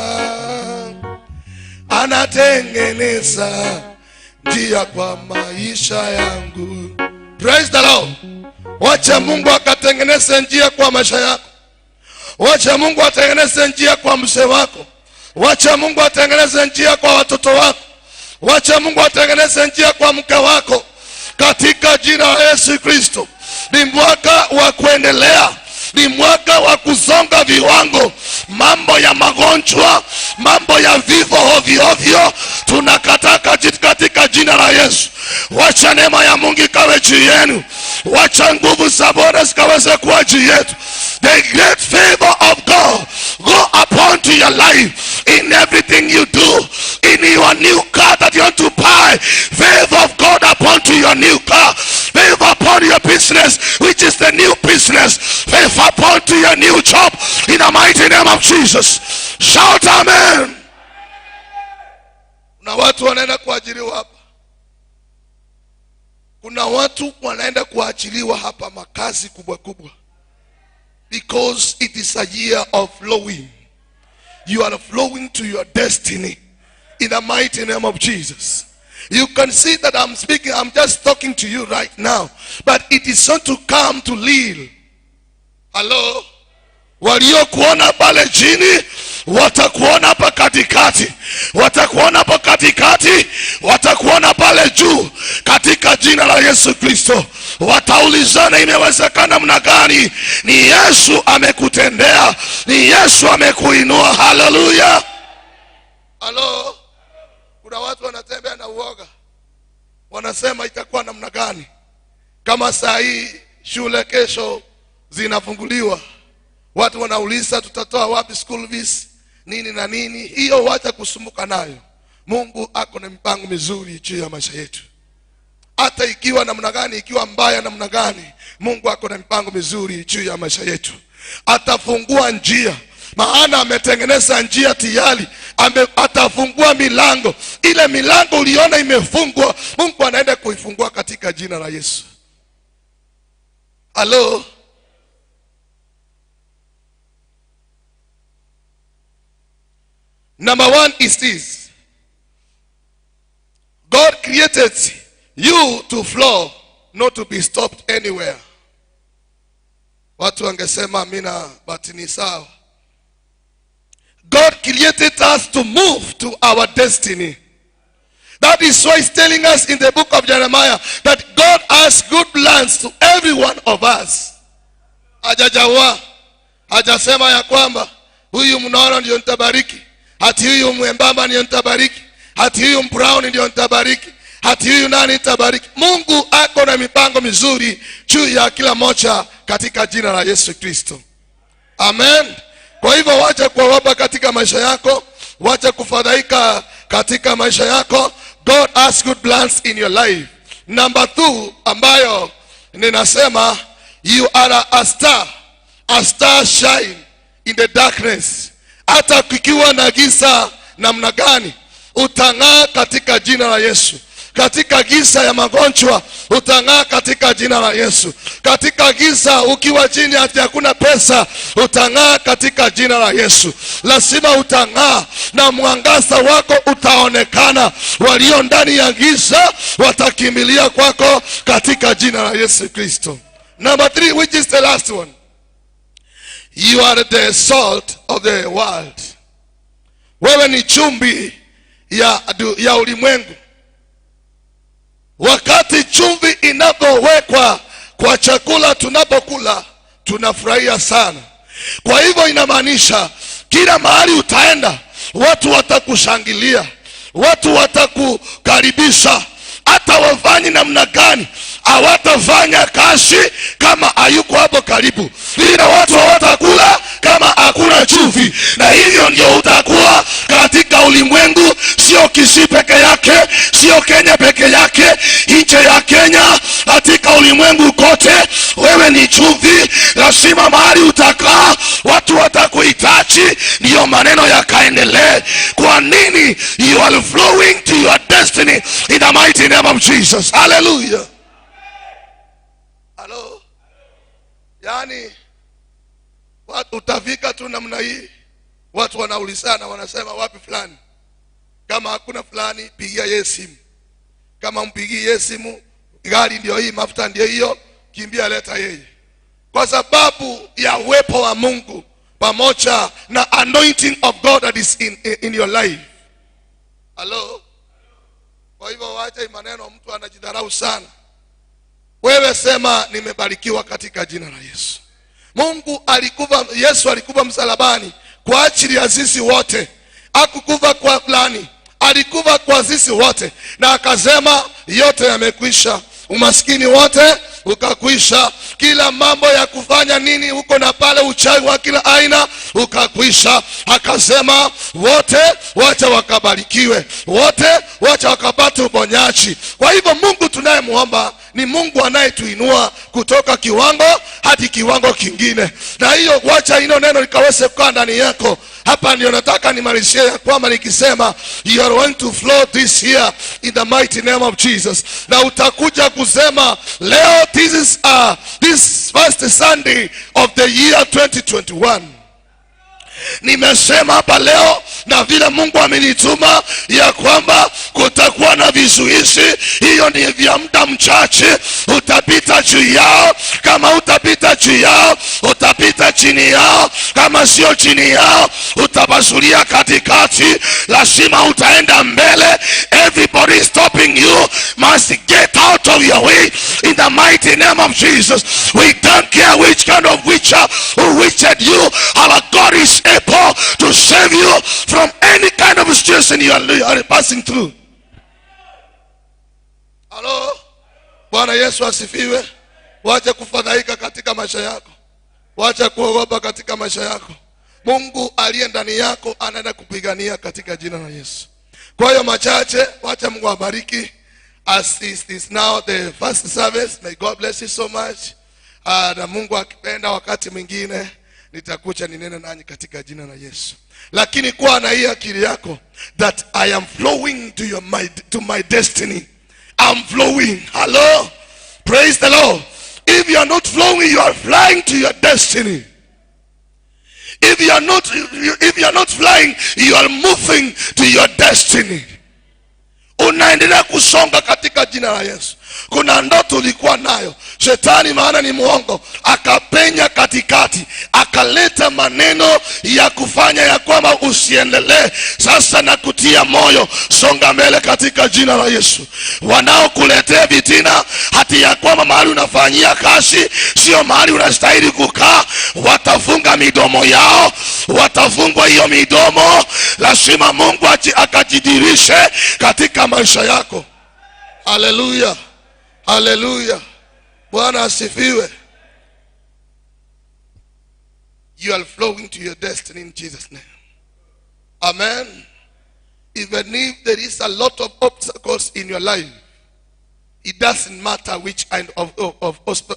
anatengeneza njia kwa maisha yangu. Praise the Lord. Wacha Mungu akatengeneze njia kwa maisha yako. Wacha Mungu atengeneze njia kwa mzee wako. Wacha Mungu atengeneze njia kwa watoto wako. Wacha Mungu atengeneze njia kwa mke wako. Katika jina la Yesu Kristo. Ni mwaka wa kuendelea, ni mwaka wa kusonga viwango. Mambo ya magonjwa, mambo ya vifo ovyo ovyo, tunakataa katika jina la Yesu. Wacha neema ya Mungu ikawe juu yenu. Wacha nguvu za Bwana zikaweze kuwa juu yetu. The great favor of God go upon to your life in everything you do. In your new car that you want to buy, favor of God upon to your new car. Favor upon your business, which is the new business. Favor upon to your new job, in the mighty name of Jesus. Shout amen. Kuna watu wanaenda kuajiriwa hapa. Kuna watu wanaenda kuachiliwa hapa makazi kubwa kubwa. Because it is a year of flowing. You are flowing to your destiny in the mighty name of Jesus. You can see that I'm speaking, I'm just talking to you right now. But it is not to come to live. Hello? Waliokuona pale chini watakuona hapa katikati, watakuona hapa katikati, watakuona pale juu, katika jina la Yesu Kristo. Wataulizana imewezekana namna gani? Ni Yesu amekutendea, ni Yesu amekuinua. Haleluya. Halo. Kuna watu wanatembea na uoga, wanasema itakuwa namna gani kama saa hii shule kesho zinafunguliwa. Watu wanauliza tutatoa wapi school fees, nini na nini. Hiyo wacha kusumbuka nayo. Mungu ako na mipango mizuri juu ya maisha yetu. Hata ikiwa namna gani, ikiwa mbaya namna gani, Mungu ako na mipango mizuri juu ya maisha yetu. Atafungua njia, maana ametengeneza njia tayari. Atafungua milango. Ile milango uliona imefungwa, Mungu anaenda kuifungua katika jina la Yesu. Hello. Number one is this. God created you to flow, not to be stopped anywhere. Watu wangesema amina, but ni sawa. God created us to move to our destiny. That is why he's telling us in the book of Jeremiah that God has good plans to every one of us. Hajajawa, hajasema ya kwamba huyu mnono ndio nitabariki, hati huyu mwembamba ndio nitabariki, hati huyu brown ndio nitabariki, hati huyu nani nitabariki. Mungu ako na mipango mizuri juu ya kila moja katika jina la Yesu Kristo. Amen. Kwa hivyo wacha kuogopa katika maisha yako, wacha kufadhaika katika maisha yako. God has good plans in your life. Number 2 ambayo ninasema, you are a star. A star shine in the darkness. Hata kukiwa na giza namna gani, utang'aa katika jina la Yesu. Katika giza ya magonjwa utang'aa katika jina la Yesu. Katika giza ukiwa chini hati hakuna pesa, utang'aa katika jina la Yesu. Lazima utang'aa na mwangaza wako utaonekana. Walio ndani ya giza watakimbilia kwako katika jina la Yesu Kristo. Number 3, which is the last one. You are the salt of the world. Wewe ni chumvi ya ulimwengu. Wakati chumvi inapowekwa kwa chakula tunapokula, tunafurahia sana. Kwa hivyo inamaanisha kila mahali utaenda, watu watakushangilia, watu watakukaribisha. Hata wafanyi namna gani, hawatafanya kazi kama hayuko hapo karibu. Ila watu hawatakula kama hakuna chumvi. Na hivyo ndio utakuwa katika ulimwengu. Sio Kisii peke yake, sio Kenya peke yake, nje ya Kenya, katika ulimwengu kote wewe ni chumvi. Lazima mahali utakaa watu watakuhitaji, ndio maneno yakaendelee. Kwa nini? You are flowing to your destiny in the mighty name of Jesus. Hallelujah. Hello. Yani watu utafika tu namna hii, watu wanaulizana, wanasema wapi fulani. Kama hakuna fulani, pigia yeye simu. Kama mpigie yeye simu, gari ndio hii, mafuta ndio hiyo, kimbia leta yeye. Kwa sababu ya uwepo wa Mungu pamoja na anointing of God that is in your life. Hello. Kwa hivyo waache maneno, mtu anajidharau sana. Wewe sema nimebarikiwa katika jina la Yesu. Mungu alikufa, Yesu alikufa msalabani kwa ajili ya sisi wote. Hakukufa kwa fulani, alikufa kwa sisi wote. Na akasema yote yamekwisha. Umaskini wote ukakwisha, kila mambo ya kufanya nini huko na pale, uchawi wa kila aina ukakwisha. Akasema wote wacha wakabarikiwe, wote wacha wakapate uponyaji. Kwa hivyo Mungu tunayemuomba ni Mungu anayetuinua kutoka kiwango hadi kiwango kingine. Na hiyo wacha hilo neno likaweze kukaa ndani yako. Hapa ndio nataka nimalizie ya kwamba nikisema you are going to flow this year in the mighty name of Jesus. Na utakuja kusema leo, this is this first Sunday of the year 2021. Nimesema hapa leo na vile Mungu amenituma ya kwamba kutakuwa na vizuizi, hiyo ni vya muda mchache, utapita juu yao. Kama utapita juu yao, utapita chini yao. Kama sio chini yao, utapasulia katikati. Lazima utaenda mbele. Everybody stopping you must get out of your way in the mighty name of Jesus. We don't care which kind of witch who witched you. Our God is able to save you from any kind of situation you are passing through. Hello? Bwana Yesu asifiwe. Wacha kufadhaika katika maisha yako. Wacha kuogopa katika maisha yako. Mungu aliye ndani yako anaenda kupigania katika jina la Yesu. Kwa hiyo machache, wacha Mungu abariki. As is now the first service, may God bless you so much. Na Mungu akipenda wakati mwingine nitakuja ninene nanyi katika jina la Yesu. Lakini kuwa na hii akili yako that I am flowing to my destiny. I'm flowing. Hello? Praise the Lord. If you are not flowing, you are flying to your destiny. If you are not flying, you are moving to your destiny. Unaendelea kusonga katika jina la Yesu. Kuna ndoto ulikuwa nayo, shetani maana ni muongo, akapenya katika katikati akaleta maneno ya kufanya ya kwamba usiendelee. Sasa nakutia moyo, songa mbele katika jina la Yesu. Wanaokuletea vitina hati ya kwamba mahali unafanyia kazi sio mahali unastahili kukaa, watafunga midomo yao, watafungwa hiyo midomo. Lazima Mungu akajidirishe katika maisha yako. Haleluya, haleluya, Bwana asifiwe. You are flowing to your destiny in Jesus' name. Amen. Even if there is a lot of obstacles in your life, it doesn't matter which kind of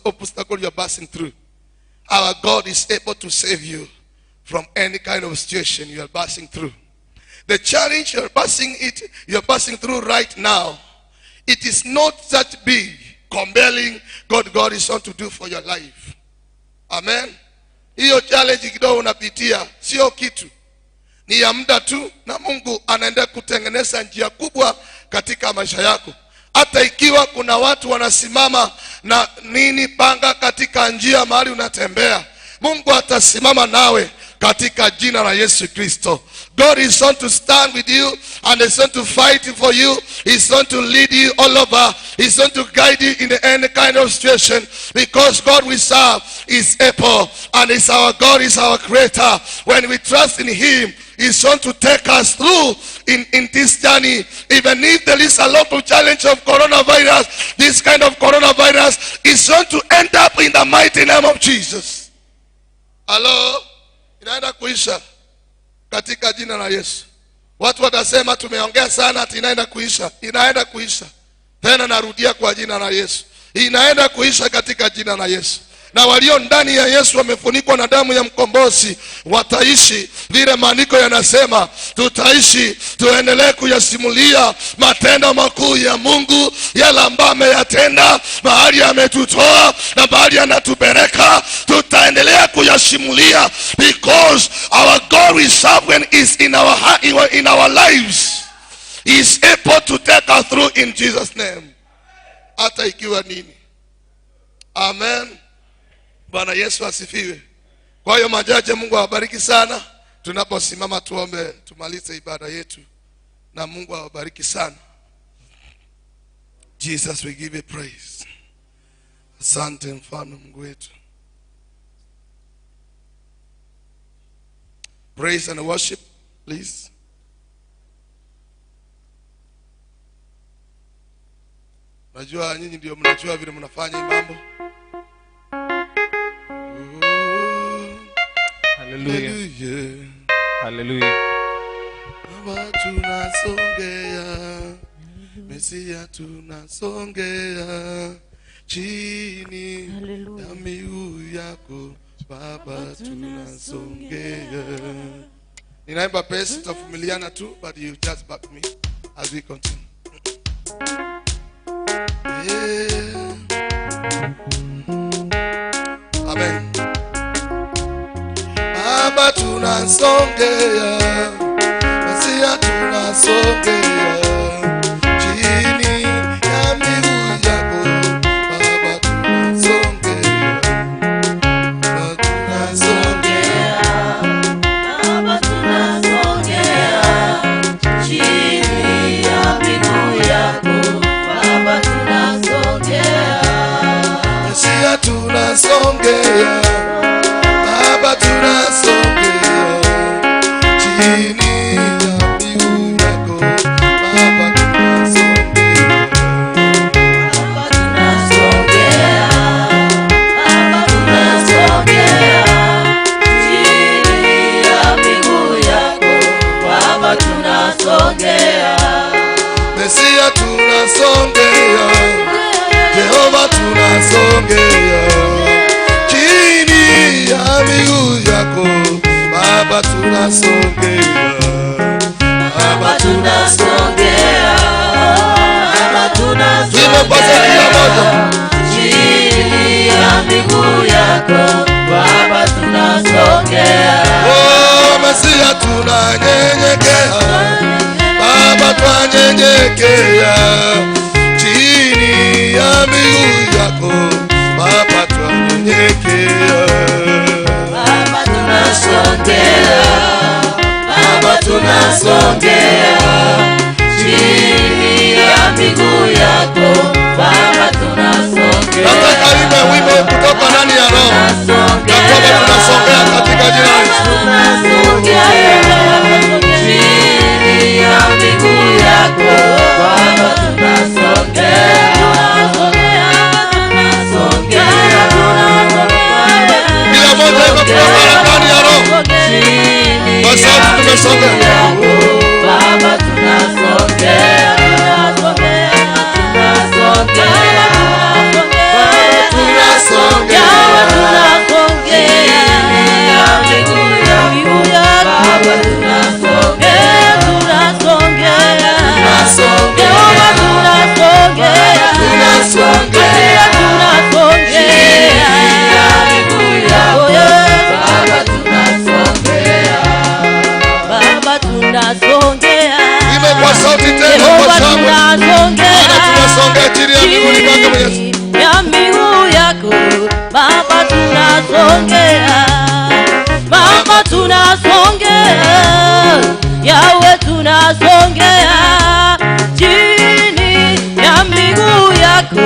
obstacle you're passing through. Our God is able to save you from any kind of situation you are passing through. The challenge you're passing through right now, it is not such big, compelling God is on to do for your life. Amen. Hiyo challenge kidogo unapitia sio kitu, ni ya muda tu, na Mungu anaenda kutengeneza njia kubwa katika maisha yako. Hata ikiwa kuna watu wanasimama na nini panga katika njia mahali unatembea, Mungu atasimama nawe katika jina la Yesu Kristo. God is on to stand with you and is on to fight for you. He's on to lead you all over. He's on to guide you in any kind of situation, because God we serve is able, and is our God, is our creator. When we trust in him, he's on to take us through in this journey. Even if there is a lot of challenge of coronavirus, this kind of coronavirus is on to end up in the mighty name of Jesus. Hello? Inaenda kuisha katika jina la Yesu. Watu watasema tumeongea sana ati inaenda kuisha. Inaenda kuisha. Tena narudia kwa jina la Yesu. Inaenda kuisha katika jina la Yesu. Na walio ndani ya Yesu wamefunikwa na damu ya mkombozi wataishi vile maandiko yanasema. Tutaishi, tuendelee kuyasimulia matendo makuu ya Mungu, yale ambayo ameyatenda, mahali ametutoa na mahali anatupeleka. Tutaendelea kuyasimulia, because our God is sovereign, is in our heart, in our lives. He is able to take us through in Jesus' name. Hata ikiwa nini. Amen. Bwana Yesu asifiwe. Kwa hiyo majaji, Mungu awabariki sana. Tunaposimama tuombe, tumalize ibada yetu, na Mungu awabariki sana. Jesus, we give you praise. Asante mfalme Mungu wetu. Praise and worship, please. Najua nyinyi ndio mnajua vile mnafanya hii mambo. Hallelujah. Hallelujah. Baba tunasongea, Mesia tunasongea, chini ya miguu yako Baba tunasongea. Ninaimba pesa, tutavumiliana tu, but you just back me as we continue. Yeah. Amen. Baba tunasongea, Mesia tunasongea, chini ya miguu yako Baba tunasongea, Baba tunasongea, Baba tunasongea, chini ya miguu yako Baba tunasongea, Mesia tunasongea, Baba tunasongea, chini ya miguu yako Baba tunasongea, Baba tunasongea, Baba tunasongea, chini ya miguu yako Baba tunasongea, Mesia tunasongea, Jehova tunasongea, chini ya miguu yako Baba tunasongea, Baba tunasongea, Baba tunasongea, chini ya miguu yako Baba tunasongea. Oh, Mesia tunanyenyekea, Baba twanyenyekea, chini ya miguu yako Baba twanyenyekea. Tunasongea. Baba tunasongea, tunasongea, Tunasongea. Baba tunasongea, Tunasongea. Baba tunasongea. Baba tunasongea. Imba kwa sauti tena kwa Jehova shangwe. tunasongea. Maana tunasongea chini ya miguuni pake Mwenyezi. Chini ya miguu yako Baba tunasongea. Baba tunasongea. Yawe tunasongea. Chini ya miguu yako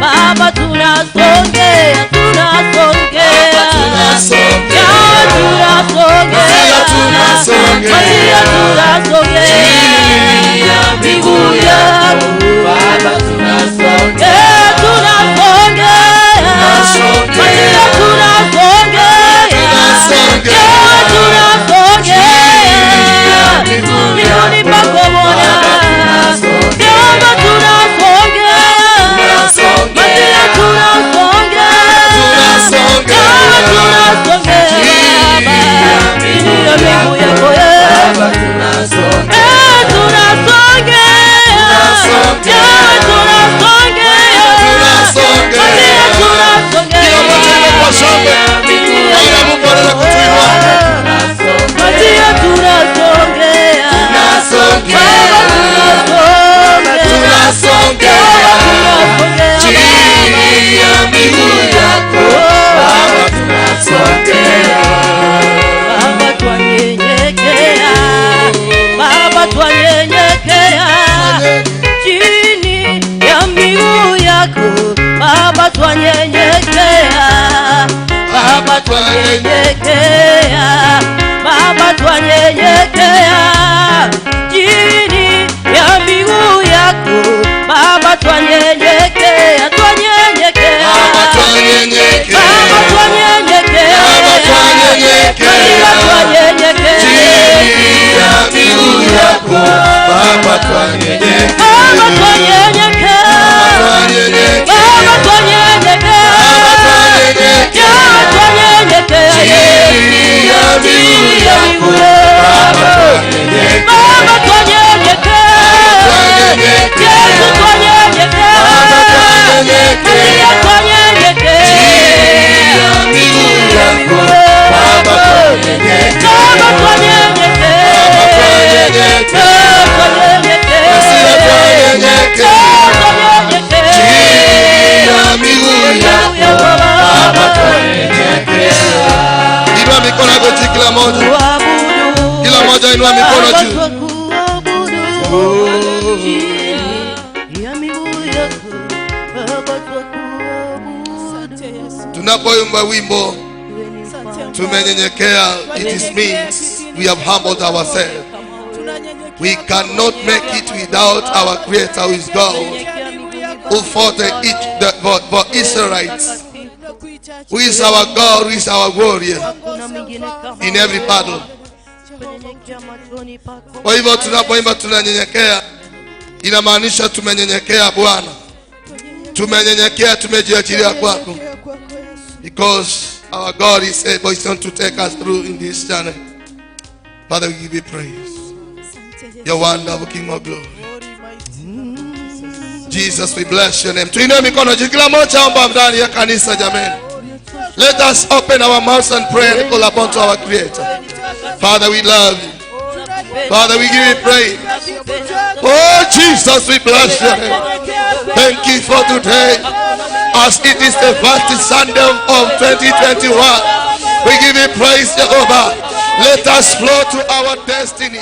Baba tunasongea, tunasongea. Tunasongea. Yawe tunasongea. Tunasongea. Masia tunasongea. Chini ya miguu yako Baba tunasongea, Eh, tunasongea. Masia tunasongea. Tunasongea. Eh, tunasongea. Miguuni pako Bwana. Jehova tunasongea. Masia tunasongea. Tunasongea. Jehova tunasongea. Chini ya miguu yako Baba eh. tunasongea, Eh, tunasongea. Jehova tunasongea. Tunasongea. Masia tunasongea. Kila mmoja imba kwa shangwe. Maana Mungu anaenda kutuinua. Masia tunasongea. Tunasongea. Baba tunasongea. Tunasongea. Chini ya miguu yako Baba tunasongea, Baba twanyenyekea. Baba twanyenyekea. Chini ya miguu yako Baba twanyenyekea. Baba twanyenyekea. Baba twanyenyekea. Chini ya miguu yako Baba twanyenyekea, twanyenyekea. Baba twanyenyekea. Baba twanyenyekea. Baba twanyenyekea. Masia twanyenyekea. Chini ya miguu yako Baba twanyenyekea. Baba twanyenyekea. Twanyenyekea. Baba twanyenyekea. Baba twanyenyekea. Yawe twanyenyekea. Chini ya miguu yako Baba twanyenyekea. Baba twanyenyekea. Twanyenyekea. Yesu twanyenyekea. Baba twanyenyekea. Masia twanyenyekea. Chini ya miguu yako Baba twanyenyekea. Baba twanyenyekea. Baba twanyenyekea. Twanyenyekea. Masia twanyenyekea. Twanyenyekea. Chini ya miguu yako Baba twanyenyekea. Inua mikono yako juu kila moja. Kila moja inua mikono juu. Asante Yesu. Tunapoimba wimbo Asante. tumenyenyekea, it is means we have humbled ourselves. We cannot make it without our Creator who is God, who fought for Israelites, who is our God, who is our warrior in every battle. Kwa hivyo tunapoimba tunanyenyekea, inamaanisha tumenyenyekea Bwana, tumenyenyekea, tumejiachilia kwako, because our God is able, is going to take us through in this journey. Father, we give you praise. You're wonderful, King of glory. Jesus, we bless your name. Tuinue mikono juu, kila mmoja omba ndani ya kanisa jameni. Let us open our mouths and pray and call upon to our Creator. Father, we love you. Father, we give you praise. Oh, Jesus, we bless your name. Thank you for today. As it is the first Sunday of 2021, we give you praise, Jehovah. Let us flow to our destiny.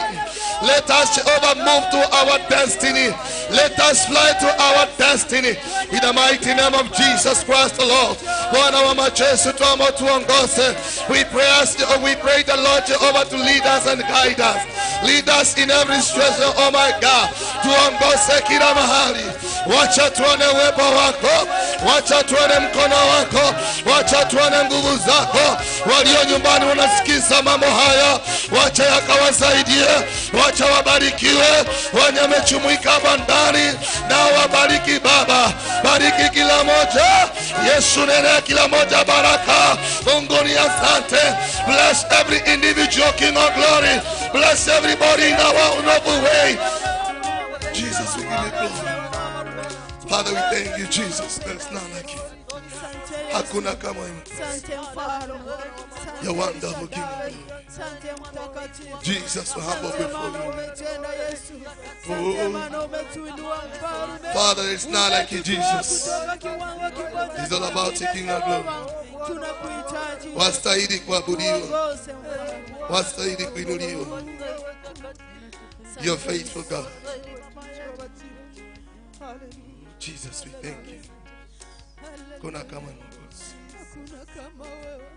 Let us, Jehovah, move to our destiny. Let us fly to our destiny. In the mighty name of Jesus Christ, the Lord. Bwana wa majeshi, tuombe tuongoze. We pray the Lord Jehovah to lead us and guide us. Lead us in every situation, oh my God. Tuongoze kila mahali. Wacha tuone uwepo wako, wacha tuone mkono wako, wacha tuone nguvu zako. Walio nyumbani wanasikiza mambo haya, wacha yakawasaidie, wacha wabarikiwe. Wenye wamechumuika hapa ndani na wabariki Baba, bariki kila moja. Yesu, nene kila moja baraka. Mungu ni asante. Bless every individual, King of Glory. Bless everybody in our noble way. Jesus, we give you glory. Father, we thank you, Jesus. There is none like you. Hakuna kama wewe. You're wonderful, King of Glory. Jesus, we humble before you. Oh. Father, there is none like you, Jesus. It's all about you, King of Glory. Wastahili kuabudiwa, wastahili kuinuliwa. You're faithful, God. Jesus, we thank you. Kuna kama Mwokozi.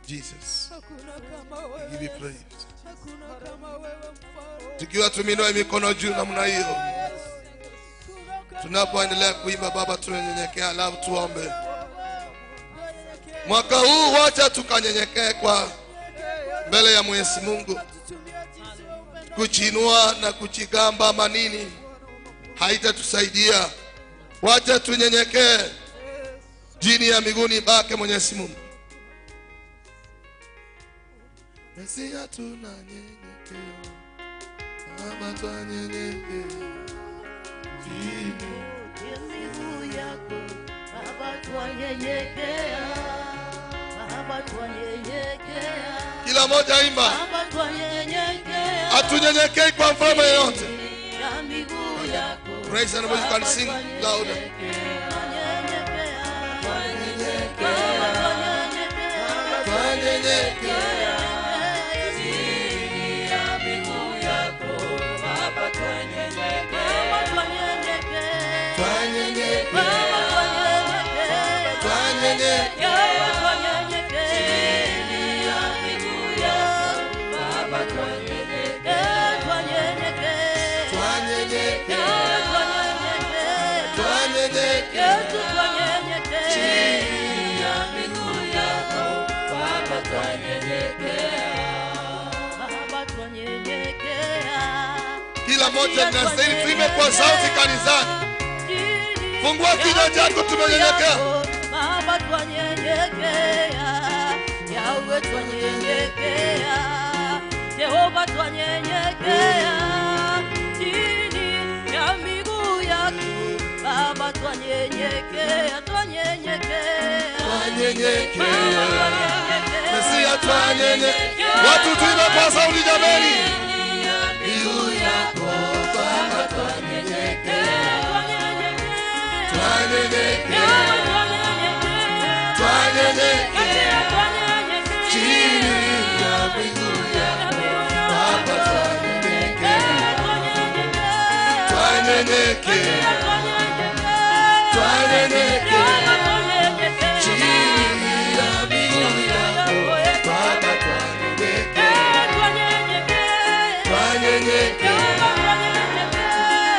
Jesus, we give you praise. Tukiwa tumeinua mikono juu namna hiyo, tunapoendelea kuimba Baba, tunanyenyekea, alafu tuombe. Mwaka huu wacha tukanyenyekee kwa mbele ya Mwenyezi Mungu. Kuchinua na kuchigamba manini haitatusaidia. Wacha tunyenyekee chini ya miguuni pake Mwenyezi Mungu. Mesia tunanyenyekea, Baba tunanyenyekea chini ya miguu yako, Baba tunanyenyekea, Baba tunanyenyekea. Kila moja imba. Baba tunanyenyekea. Hatunyenyekei kwa mfalme yeyote. Ya miguu yako. Praise and you can sing louder. Kila moja tunastahili tuimbe kwa sauti kanisani. Fungua kinywa chako, tumenyenyekea. Baba twanyenyekea, Yahweh twanyenyekea, Jehova twanyenyekea, chini ya miguu yako Baba twanyenyekea, twanyenyekea, twanyenyekea. Mesia twanyenyekea. Watu tuimbe kwa sauti jameni. Miguu yako Baba twanyenyekea, twanyenyekea, twanyenyekea, chini ya miguu yako Baba twanyenyekea, twanyenyekea, twanyenyekea, chini ya miguu yako Baba twanyenyekea, twanyenyekea,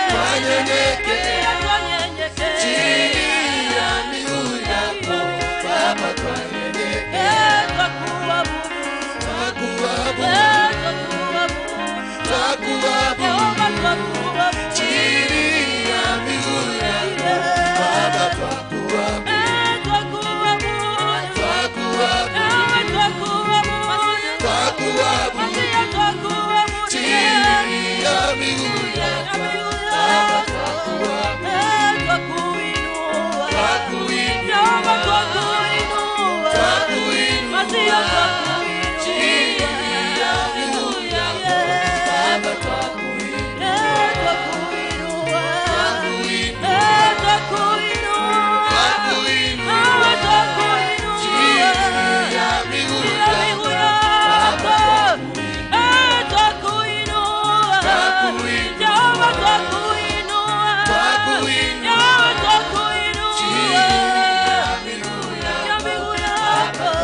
twanyenyekea, chini ya miguu yako Baba twanyenyekea. Twakuabudu, twakuabudu, chini ya miguu yako Baba twakuabudu, twakuabudu, twakuabudu, chini ya miguu yako Baba twakuabudu, twakuinua, twakuinua, chini ya miguu yako Baba twakuinua, twakuinua, twakuinua, chini ya miguu yako Baba twakuinua, twakuinua, chini ya miguu yako.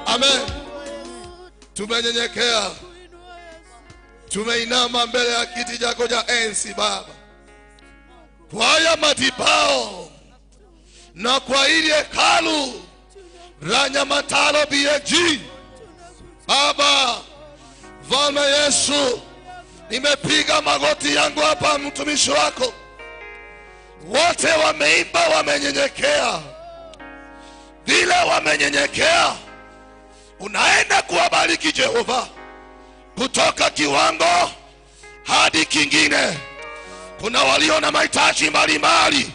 Amen. Tumenyenyekea, tumeinama mbele ya kiti chako cha enzi Baba. kwa haya madhabahu na kwa ile hekalu la Nyamataro BAG. Baba Mfalme Yesu, nimepiga magoti yangu hapa, mtumishi wako. Wote wameimba, wamenyenyekea. Vile wamenyenyekea, unaenda kuwabariki Jehova kutoka kiwango hadi kingine. Kuna walio na mahitaji mbalimbali.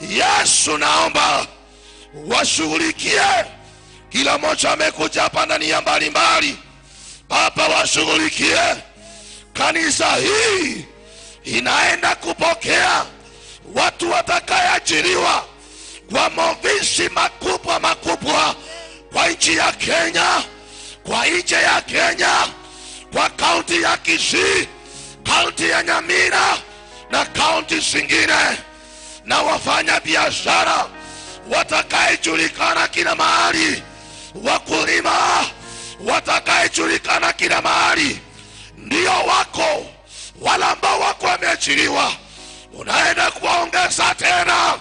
Yesu, naomba washughulikie. Kila mmoja amekuja hapa na nia mbalimbali. Baba, washughulikie. Kanisa hii inaenda kupokea watu watakayeajiriwa kwa maofisi makubwa makubwa kwa nchi ya Kenya, kwa nje ya Kenya, kwa kaunti ya Kisii, kaunti ya Nyamira na kaunti zingine, na wafanya biashara watakayejulikana kila mahali, wakulima watakayejulikana kila mahali. Ndio wako wala ambao wako wameajiriwa, unaenda kuwaongeza tena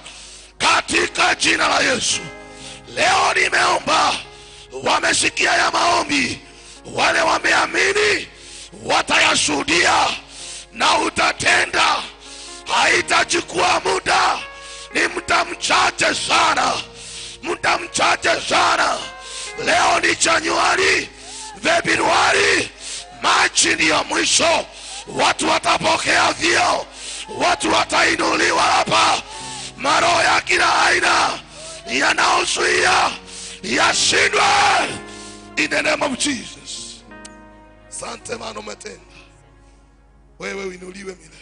katika jina la Yesu. Leo nimeomba, wamesikia ya maombi, wale wameamini watayashuhudia na utatenda. Haitachukua muda, ni muda mchache sana, muda mchache sana. Leo ni Januari, Februari, Machi ndiyo mwisho. Watu watapokea vyeo, watu watainuliwa hapa. Maroho ya kila aina yanaozuia yashindwe in the name of Jesus. Asante maana umetenda. Wewe uinuliwe milele.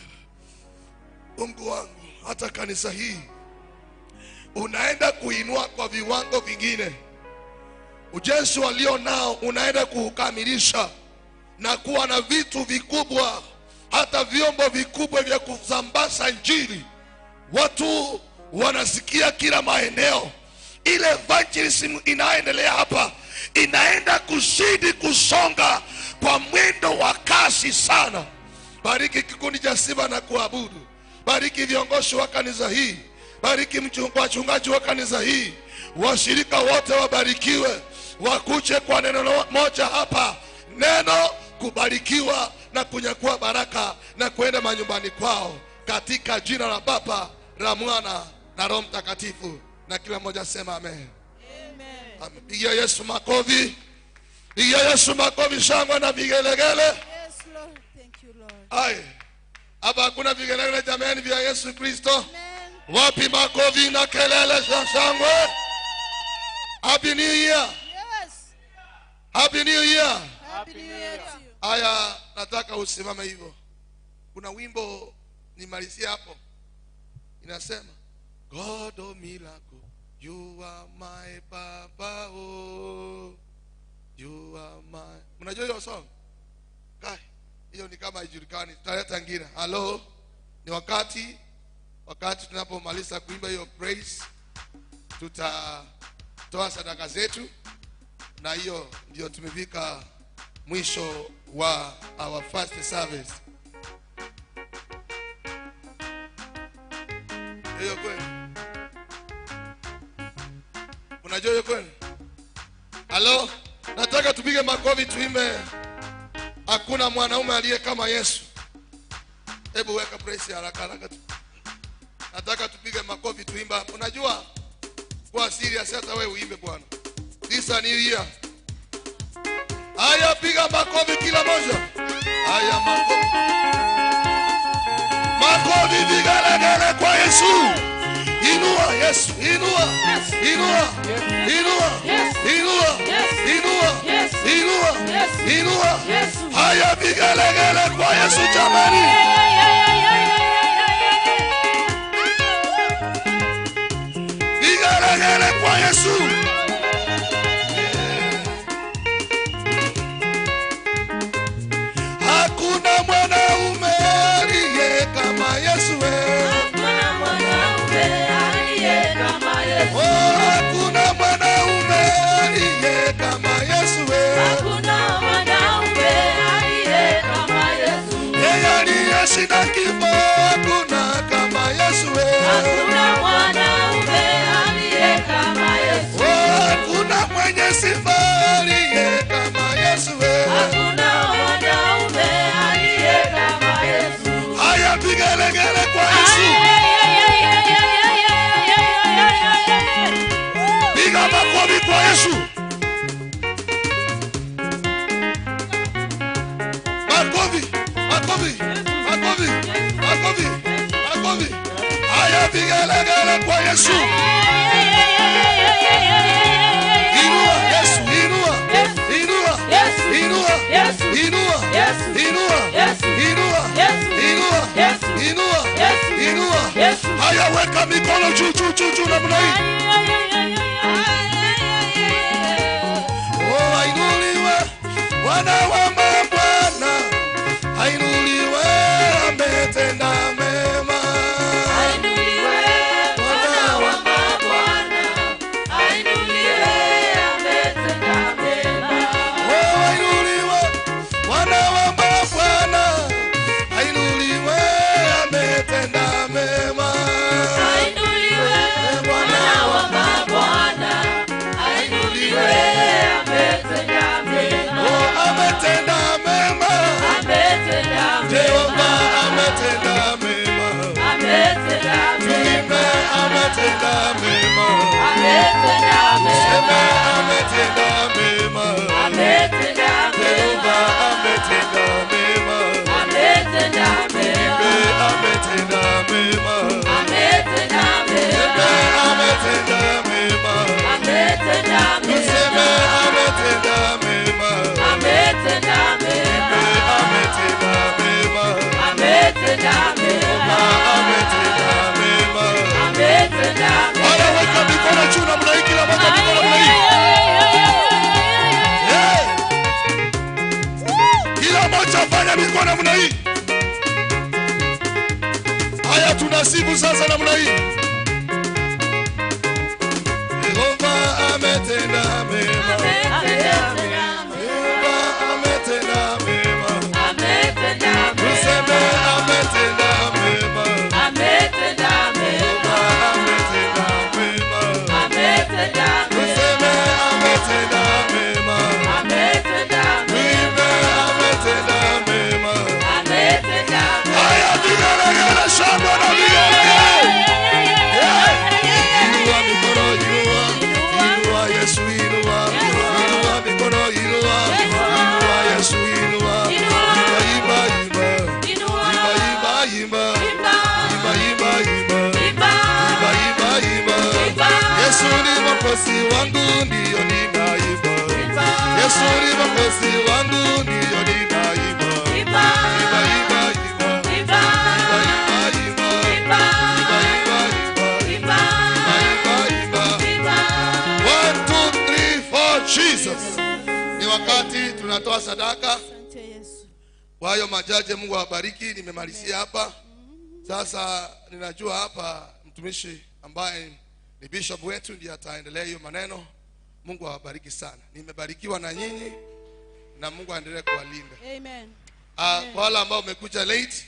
Mungu wangu, hata kanisa hii unaenda kuinua kwa viwango vingine. Ujenzi walio nao unaenda kuukamilisha na kuwa na vitu vikubwa, hata vyombo vikubwa vya kusambaza Injili. Watu wanasikia kila maeneo. Ile evangelism inaendelea hapa inaenda kuzidi kusonga kwa mwendo wa kasi sana. Bariki kikundi cha sifa na kuabudu. Bariki viongozi wa kanisa hii. Bariki wachungaji wa kanisa hii. Washirika wote wabarikiwe. Wakuche kwa neno moja hapa, neno kubarikiwa na kunyakua baraka na kuenda manyumbani kwao, katika jina la Baba, la Mwana na Roho Mtakatifu. Na kila mmoja sema amen. Amen. Pigia Yesu makofi. Pigia Yesu makofi, shangwe na vigelegele. Yes, Lord. Thank you, Lord. Ai. Hapa hakuna vigelegele jamani vya Yesu Kristo. Wapi makofi na kelele za shangwe? Happy New Year. Yes. Happy New Year. Happy New Year to you. Aya, nataka usimame hivyo. Kuna wimbo nimalizia hapo. Inasema, God of miracle, you are my papa, oh. You are my. Mnajua hiyo song? Kai, hiyo ni kama haijulikani. Tutaleta nyingine. Hello. Ni wakati tunapomaliza kuimba hiyo praise, tutatoa sadaka zetu, na hiyo ndio tumefika mwisho wa our first service. Hiyo kweli? Unajua hiyo kweli? Hello? Nataka tupige makofi tuimbe Hakuna mwanaume aliye kama Yesu. Hebu weka praise haraka haraka tu. Nataka tupige makofi tuimba. Unajua kwa serious hata wewe uimbe bwana. This is a new year. Haya, piga makofi kila moja. Haya makofi. Makofi vigelegele kwa Yesu. Inua Yesu, inua. Inua. Inua. Inua. Inua. Inua. Inua. Haya vigelegele kwa Yesu jamani. Vigelegele kwa Yesu. Hakuna mwanaume aliye kama Yesu. Hakuna mwanaume aliye kama Yesu. Oh, hakuna mwanaume aliye kama Yesu. Hakuna mwanaume aliye kama Yesu. Yeye aliyesi Vigelegele kwa Yesu. Inua Yesu, inua. Inua. Inua. Inua. Inua. Inua. Inua. Inua. Inua. Haya, weka mikono juu juu juu juu namna hii. Oh, ainuliwe Bwana wa mabwana, ainuliwe ametenda mema. Ainuliwe Bwana wa mabwana, ainuliwe ametenda mema. Oh, ainuliwe Bwana wa mabwana, ainuliwe ametenda mema. Ainuliwe Bwana wa mabwana, ainuliwe ametenda mema. Oh, ametenda mema. Ametenda mema. Jehova ametenda mema. Ametenda mema. Tuimbe ametenda mema. Ametenda mema. Sema ametenda mema. Ametenda Jehova mema. ametenda mema. Ametenda mema. Tuimbe ametenda mema. Ametenda mema. Sema ametenda mema. Ametenda Tuseme mema. ametenda mema. Ametenda mema. Ametenda mema. Ametenda mema. Ametenda mema. Ametenda mema. Haya, weka mikono juu namna hii, kila mmoja mikono namna hii. Hey! Kila mmoja fanya mikono namna hii. Haya, tunasifu sasa namna hii. Yehova ametenda mema. Yehova ametenda mema. Ametenda mema. Tuseme ametenda mema. Ametenda mema. Yehova ametenda mema. Ametenda mema. Tuseme ametenda mema. Ametenda mema. Tuimbe ametenda mema. Ametenda mema. Haya, vigelegele, shangwe na vigelegele. Inua mikono, inua. Inua Yesu, inua. Inua mikono, inua. Inua Yesu, inua. Imba, imba, imba. Imba, imba, imba. Imba, imba, imba. Imba, imba, imba. Yesu ni Mwokozi wangu, ndiyo ninaimba. Yesu ni Mwokozi wangu, ndiyo ninaimba. Imba, imba, imba. Imba, imba, imba. Imba, imba, imba. Imba, imba. 1, 2, 3, 4, Jesus. Ni wakati tunatoa sadaka. Asante Yesu. Kwa hayo machache, Mungu awabariki. Nimemalizia hapa. Sasa ninajua hapa mtumishi ambaye ni bishop wetu ndiye ataendelea hiyo maneno. Mungu awabariki sana. Nimebarikiwa na nyinyi na Mungu aendelee kuwalinda. Amen. Kwa wale ambao umekuja late,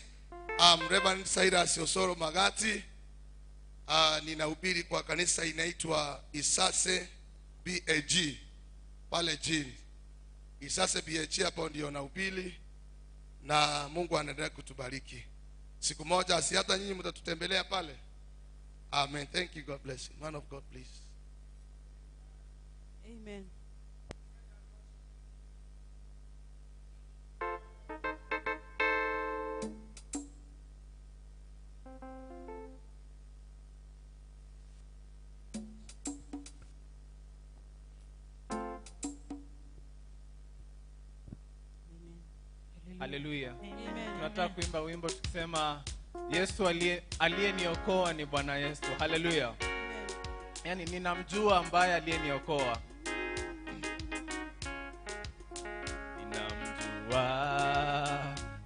I'm Reverend Cyrus Osoro Magati. Ninahubiri kwa kanisa inaitwa Isase BAG pale jini. Isase BAG, hapo ndio nahubiri na Mungu anaendelea kutubariki. Siku moja si hata nyinyi mtatutembelea pale. Amen. Thank you. God bless you. Man of God, please. Amen. Haleluya. Amen. Tunataka kuimba wimbo tukisema Yesu aliyeniokoa ni Bwana Yesu. Haleluya. Yaani ninamjua ambaye aliyeniokoa. Ninamjua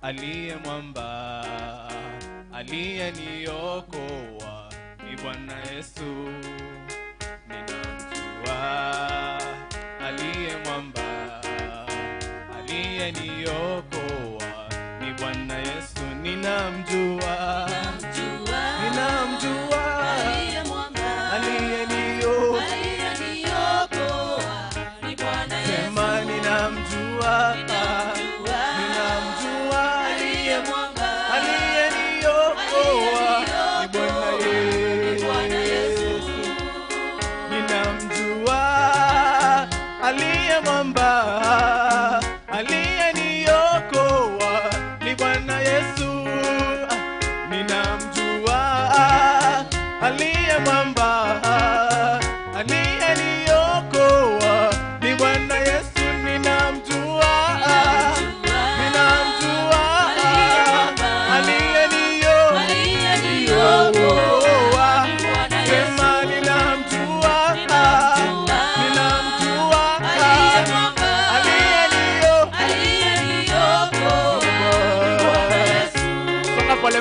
aliye mwamba, aliyeniokoa ni Bwana Yesu. Ninamjua aliye mwamba, aliyeniokoa ni Bwana Yesu. Ninamjua, ninamjua aliyeniokoa, sema ninamjua, ninamjua aliyeniokoa ni Bwana Yesu. Ninamjua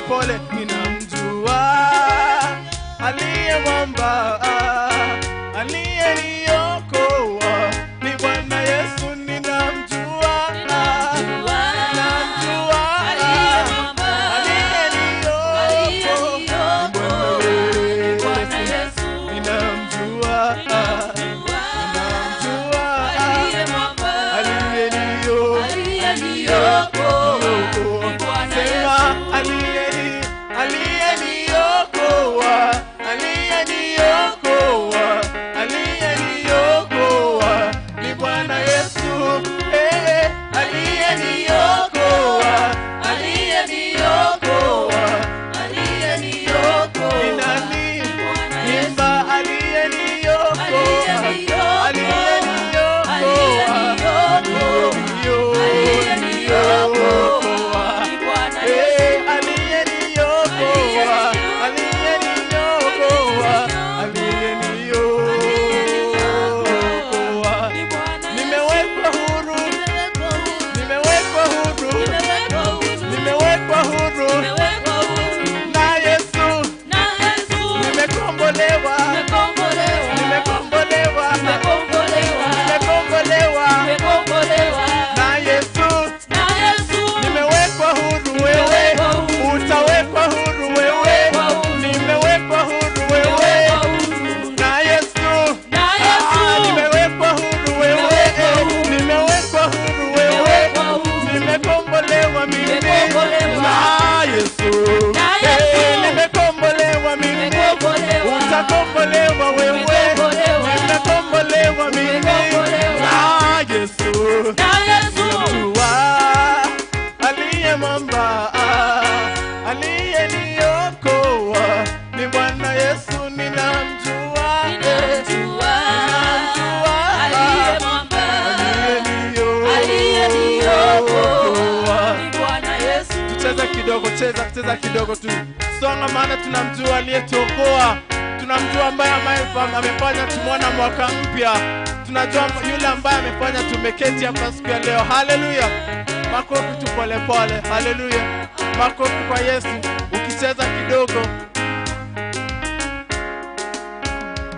pole. Ninamjua aliye mwamba, aliyeniokoa ni Bwana Yesu. Ninamjua, ninamjua aliyeniokoa ni Bwana Yesu. Ninamjua, ninamjua aliyeniokoa. Sema aliyeniokoa, aliyeniokoa, aliyeniokoa ni Bwana Yesu. Aliyeniokoa, aliyeniokoa, aliyeniokoa. Ni nani? Imba aliyeniokoa, aliyeniokoa, aliyeniokoa. Aliyeniokoa, aliyeniokoa, aliyeniokoa. Nimewekwa huru, nimewekwa huru, nimewekwa huru na Yesu. Nimekombolewa, nimekombolewa, nimekombolewa na Yesu. Nimewekwa huru wewe, utawekwa huru wewe. Nimewekwa huru wewe na Yesu. Nimewekwa huru wewe, nimewekwa huru wewe, nimekombolewa mimi na Yesu. Nimekombolewa mimi, utakombolewa wewe. Nimekombolewa mimi na Yesu. Ninamjua aliye mwamba, aliyeniokoa ni Bwana Yesu. Ninamjua, ninamjua aliyeniokoa. Tucheze kidogo, cheza, cheza kidogo tu, songa, maana tunamjua aliyetuokoa, tunamjua ambaye amefanya tumwona mwaka mpya, tunajua yule ambaye amefanya tumeketi hapa siku ya leo. Haleluya! Makofi tu pole pole. Haleluya! Makofi kwa Yesu ukicheza kidogo.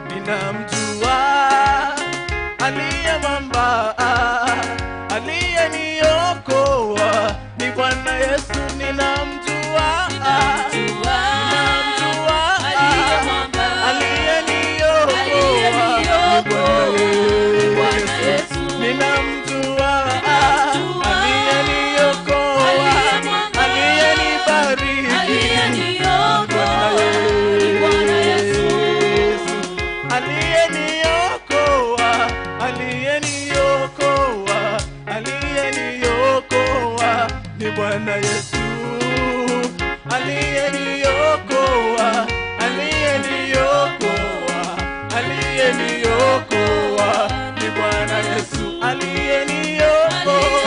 Ninamjua aliye mwamba, aliyeniokoa ni Bwana Yesu. Ninamjua, ninamjua aliyeniokoa ni Bwana Yesu. Ninamjua aliyeniokoa, aliyenibariki ni Bwana Yesu. Aliyeniokoa, aliyeniokoa, aliyeniokoa ni Bwana Yesu. Aliyeniokoa, aliyeniokoa, aliyeniokoa ni Bwana Yesu. Aliyeniokoa,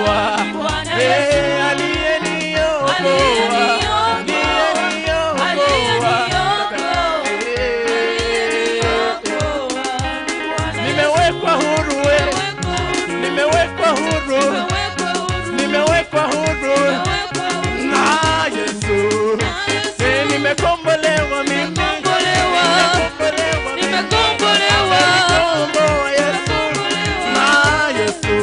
aliyeniokoa, aliyeniokoa, aliyeniokoa. Nimewekwa huru we, nimewekwa huru, nimewekwa huru na Yesu. Nimekombolewa mimi, nimekombolewa mimi, nimekombolewa Yesu na Yesu.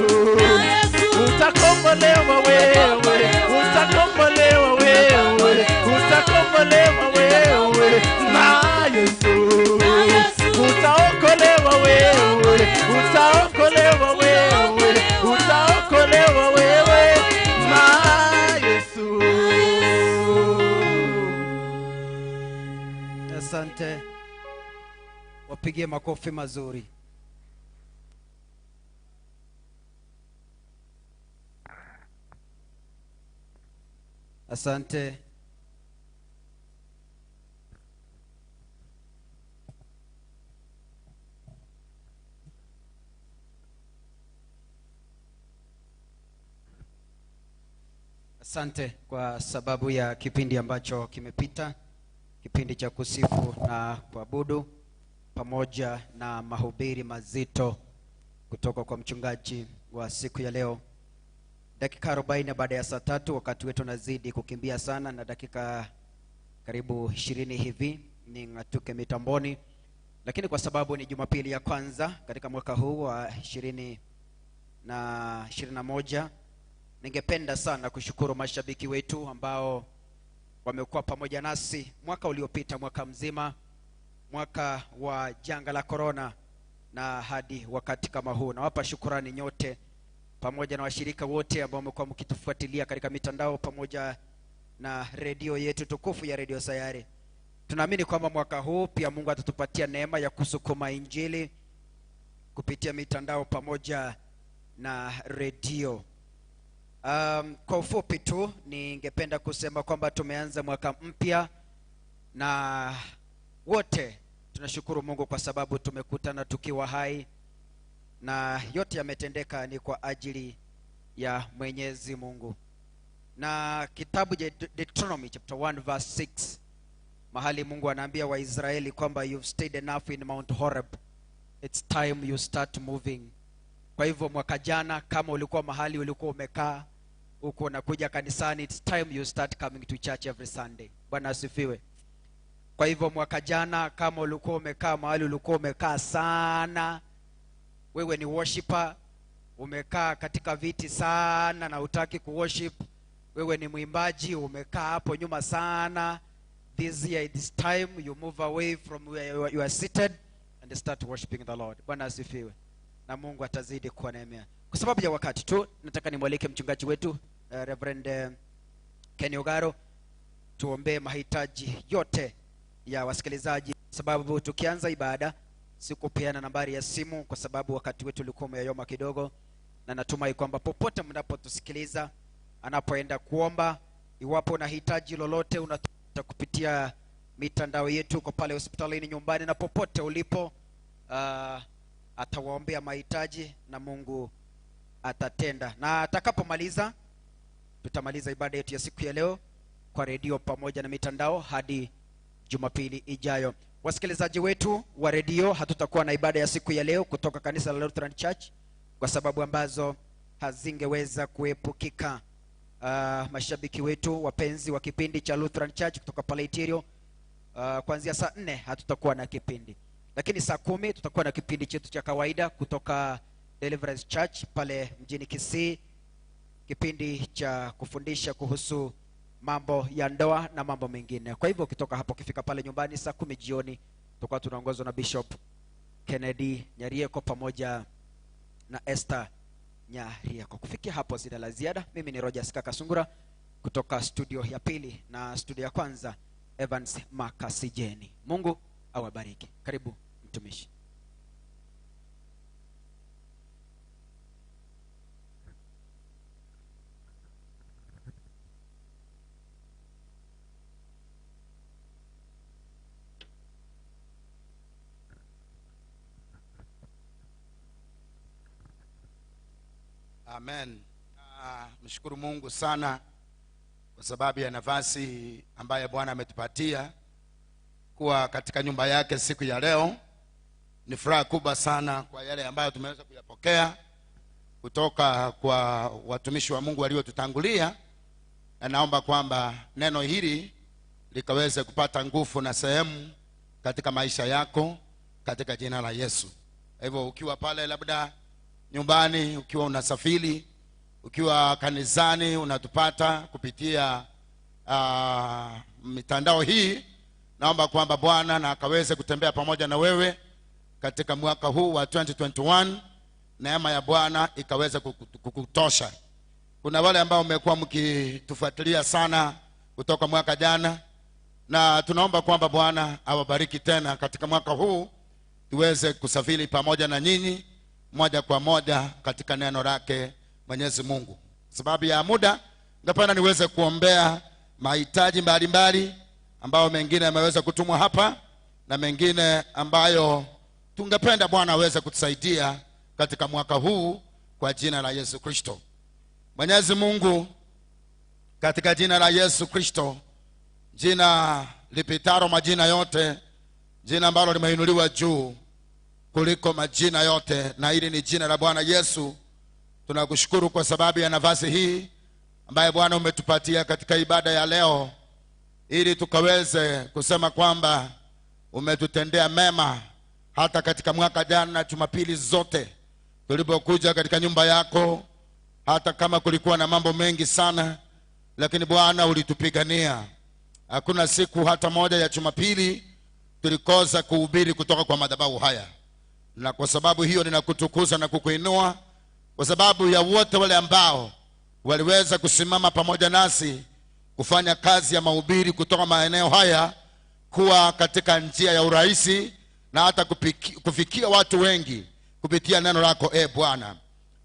Utakombolewa wewe, utakombolewa wewe, utakombolewa wewe na Yesu. Utaokolewa wewe, utaokolewa wewe, utaokolewa wewe na Yesu. Asante, wapigie makofi mazuri. Asante. Asante kwa sababu ya kipindi ambacho kimepita, kipindi cha kusifu na kuabudu pamoja na mahubiri mazito kutoka kwa mchungaji wa siku ya leo. Dakika 40 baada ya saa 3, wakati wetu unazidi kukimbia sana, na dakika karibu 20 hivi ni ng'atuke mitamboni, lakini kwa sababu ni Jumapili ya kwanza katika mwaka huu wa 2021, ningependa sana kushukuru mashabiki wetu ambao wamekuwa pamoja nasi mwaka uliopita, mwaka mzima, mwaka wa janga la corona na hadi wakati kama huu. Nawapa shukurani nyote pamoja na washirika wote ambao wamekuwa mkitufuatilia katika mitandao pamoja na redio yetu tukufu ya Radio Sayari. Tunaamini kwamba mwaka huu pia Mungu atatupatia neema ya kusukuma injili kupitia mitandao pamoja na redio. Kwa ufupi tu ningependa kusema kwamba tumeanza mwaka mpya na wote tunashukuru Mungu kwa sababu tumekutana tukiwa hai na yote yametendeka ni kwa ajili ya Mwenyezi Mungu. Na kitabu cha Deuteronomy chapter 1 verse 6, mahali Mungu anaambia Waisraeli kwamba you've stayed enough in Mount Horeb, it's time you start moving. Kwa hivyo mwaka jana kama ulikuwa mahali ulikuwa umekaa huko unakuja kanisani, it's time you start coming to church every Sunday. Bwana asifiwe. Kwa hivyo mwaka jana kama ulikuwa umekaa mahali ulikuwa umekaa sana, wewe ni worshiper, umekaa katika viti sana na hutaki kuworship, wewe ni mwimbaji umekaa hapo nyuma sana, this year this time you move away from where you are seated and start worshiping the Lord. Bwana asifiwe. Na Mungu atazidi kuwaneemea. Kwa sababu ya wakati tu nataka nimwalike mchungaji wetu Reverend Ken Ogaro tuombee mahitaji yote ya wasikilizaji, sababu tukianza ibada sikupeana nambari ya simu kwa sababu wakati wetu ulikuwa umeyoma kidogo, na natumai kwamba popote mnapotusikiliza anapoenda kuomba, iwapo unahitaji lolote unatuta kupitia mitandao yetu kwa pale hospitalini, nyumbani na popote ulipo, atawaombea mahitaji na Mungu atatenda. Na atakapomaliza tutamaliza ibada yetu ya siku ya leo kwa redio pamoja na mitandao hadi Jumapili ijayo. Wasikilizaji wetu wa redio, hatutakuwa na ibada ya siku ya leo kutoka kanisa la Lutheran Church kwa sababu ambazo hazingeweza kuepukika. Mashabiki wetu wapenzi wa kipindi cha Lutheran Church kutoka pale Itirio, kuanzia saa 4 hatutakuwa na kipindi, lakini saa 10 tutakuwa na kipindi chetu cha kawaida kutoka Deliverance Church pale mjini Kisii, kipindi cha kufundisha kuhusu mambo ya ndoa na mambo mengine. Kwa hivyo ukitoka hapo ukifika pale nyumbani saa 10 jioni tutakuwa tunaongozwa na Bishop Kennedy Nyarieko pamoja na Esther Nyarieko. Kufikia hapo sina la ziada. Mimi ni Rogers Kaka Sungura kutoka studio ya pili na studio ya kwanza Evans Makasijeni. Mungu awabariki. Karibu mtumishi. Amen. Mshukuru Mungu sana kwa sababu ya nafasi ambayo Bwana ametupatia kuwa katika nyumba yake siku ya leo. Ni furaha kubwa sana kwa yale ambayo tumeweza kuyapokea kutoka kwa watumishi wa Mungu waliotutangulia, na naomba kwamba neno hili likaweze kupata nguvu na sehemu katika maisha yako katika jina la Yesu. Hivyo ukiwa pale labda nyumbani, ukiwa unasafiri, ukiwa kanisani unatupata kupitia mitandao hii, naomba kwamba Bwana na akaweze kutembea pamoja na wewe katika mwaka huu wa 2021, neema ya Bwana ikaweze kukutosha. Kuna wale ambao mmekuwa mkitufuatilia sana kutoka mwaka jana, na tunaomba kwamba Bwana awabariki tena katika mwaka huu tuweze kusafiri pamoja na nyinyi moja kwa moja katika neno lake Mwenyezi Mungu. Sababu ya muda, ningependa niweze kuombea mahitaji mbalimbali ambayo mengine yameweza kutumwa hapa na mengine ambayo tungependa Bwana aweze kutusaidia katika mwaka huu kwa jina la Yesu Kristo. Mwenyezi Mungu, katika jina la Yesu Kristo, jina lipitalo majina yote, jina ambalo limeinuliwa juu, kuliko majina yote, na hili ni jina la Bwana Yesu. Tunakushukuru kwa sababu ya nafasi hii ambaye Bwana umetupatia katika ibada ya leo, ili tukaweze kusema kwamba umetutendea mema hata katika mwaka jana Jumapili zote tulipokuja katika nyumba yako. Hata kama kulikuwa na mambo mengi sana, lakini Bwana ulitupigania. Hakuna siku hata moja ya Jumapili tulikosa kuhubiri kutoka kwa madhabahu haya. Na kwa sababu hiyo ninakutukuza na kukuinua kwa sababu ya wote wale ambao waliweza kusimama pamoja nasi kufanya kazi ya mahubiri kutoka maeneo haya kuwa katika njia ya urahisi na hata kufikia watu wengi kupitia neno lako. Bwana,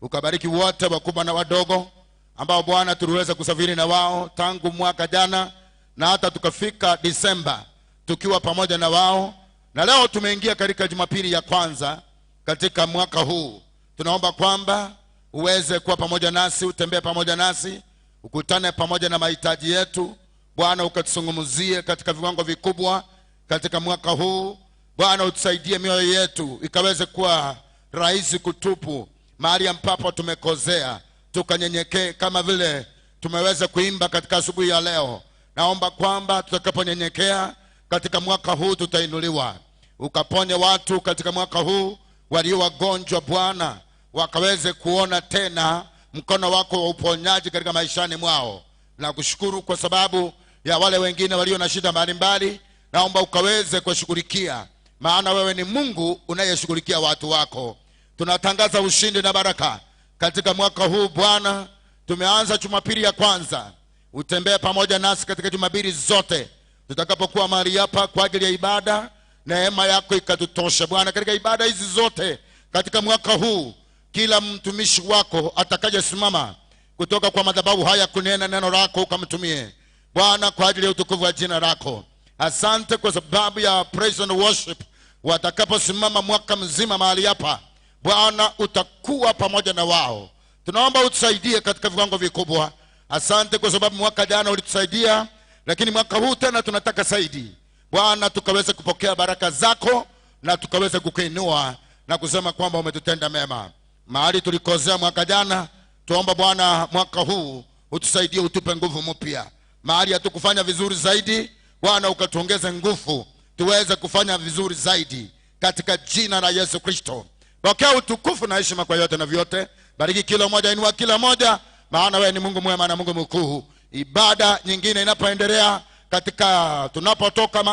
ukabariki wote wakubwa na wadogo ambao Bwana tuliweza kusafiri na wao tangu mwaka jana na hata tukafika Disemba tukiwa pamoja na wao, na leo tumeingia katika Jumapili ya kwanza katika mwaka huu. Tunaomba kwamba uweze kuwa pamoja nasi, utembee pamoja nasi, ukutane pamoja na mahitaji yetu. Bwana, ukatusungumuzie katika viwango vikubwa katika mwaka huu. Bwana, utusaidie mioyo yetu ikaweze kuwa rahisi kutupu mahali ambapo tumekozea, tukanyenyekee kama vile tumeweza kuimba katika asubuhi ya leo. Naomba kwamba tutakaponyenyekea katika mwaka huu tutainuliwa. Ukaponye watu katika mwaka huu walio wagonjwa Bwana, wakaweze kuona tena mkono wako wa uponyaji katika maishani mwao. Na kushukuru kwa sababu ya wale wengine walio na shida mbalimbali, naomba ukaweze kuwashughulikia, maana wewe ni Mungu unayeshughulikia watu wako. Tunatangaza ushindi na baraka katika mwaka huu Bwana. Tumeanza Jumapili ya kwanza, utembee pamoja nasi katika Jumapili zote tutakapokuwa mahali hapa kwa ajili ya ibada. Neema yako ikatutosha Bwana katika ibada hizi zote katika mwaka huu. Kila mtumishi wako atakayesimama kutoka kwa madhabahu haya kunena neno lako, ukamtumie Bwana kwa ajili ya utukufu wa jina lako. Asante kwa sababu ya praise and worship watakaposimama mwaka mzima mahali hapa, Bwana utakuwa pamoja na wao. Tunaomba utusaidie katika viwango vikubwa. Asante kwa sababu mwaka jana ulitusaidia, lakini mwaka huu tena tunataka zaidi Bwana, tukaweze kupokea baraka zako na tukaweze kukuinua na kusema kwamba umetutenda mema. Mahali tulikozea mwaka jana, tuomba Bwana mwaka huu utusaidie, utupe nguvu mpya. Mahali hatukufanya vizuri zaidi, Bwana ukatuongeze nguvu tuweze kufanya vizuri zaidi katika jina la Yesu Kristo. Pokea utukufu na heshima kwa yote na vyote. Bariki kila mmoja, inua kila mmoja, maana wewe ni Mungu mwema na Mungu mkuu. Ibada nyingine inapoendelea katika tunapotoka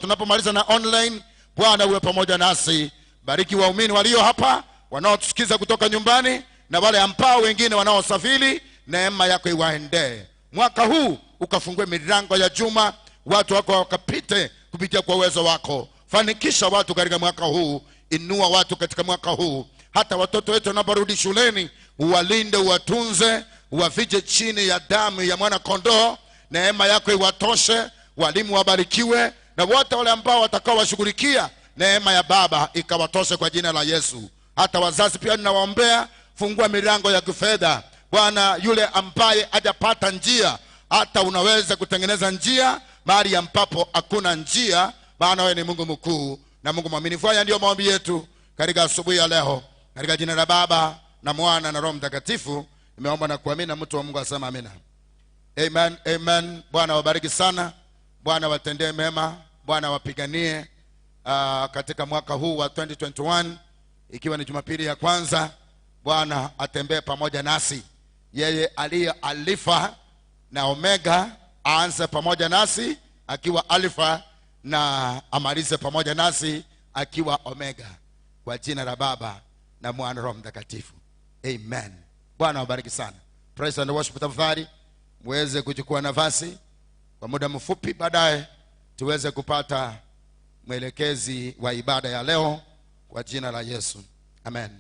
tunapomaliza na online, Bwana uwe pamoja nasi. Bariki waumini walio hapa, wanaotusikiza kutoka nyumbani na wale ambao wengine wanaosafiri, neema yako iwaendee. Mwaka huu ukafungue milango ya juma, watu wako wakapite kupitia kwa uwezo wako. Fanikisha watu katika mwaka huu, inua watu katika mwaka huu. Hata watoto wetu wanaporudi shuleni, uwalinde, uwatunze, uwafiche chini ya damu ya mwana kondoo. Neema yako iwatoshe, walimu wabarikiwe, na wote wale ambao watakao washughulikia, neema ya Baba ikawatoshe kwa jina la Yesu. Hata wazazi pia ninawaombea, fungua milango ya kifedha Bwana. Yule ambaye hajapata njia, hata unaweza kutengeneza njia mahali ambapo hakuna njia, maana wewe ni Mungu mkuu na Mungu mwaminifu. Haya ndio maombi yetu katika asubuhi ya leo, katika jina la Baba na Mwana na Roho Mtakatifu nimeomba na kuamini, na mtu wa Mungu asema amina. Amen, amen. Bwana wabariki sana, Bwana watendee mema, Bwana wapiganie katika mwaka huu wa 2021, ikiwa ni Jumapili ya kwanza. Bwana atembee pamoja nasi. Yeye aliye Alfa na Omega aanze pamoja nasi akiwa Alfa na amalize pamoja nasi akiwa Omega. Kwa jina la Baba na Mwana Roho Mtakatifu. Amen. Bwana wabariki sana. Praise and worship, tafadhali muweze kuchukua nafasi kwa muda mfupi, baadaye tuweze kupata mwelekezi wa ibada ya leo kwa jina la Yesu. Amen.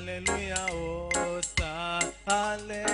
Hallelujah, Hosanna.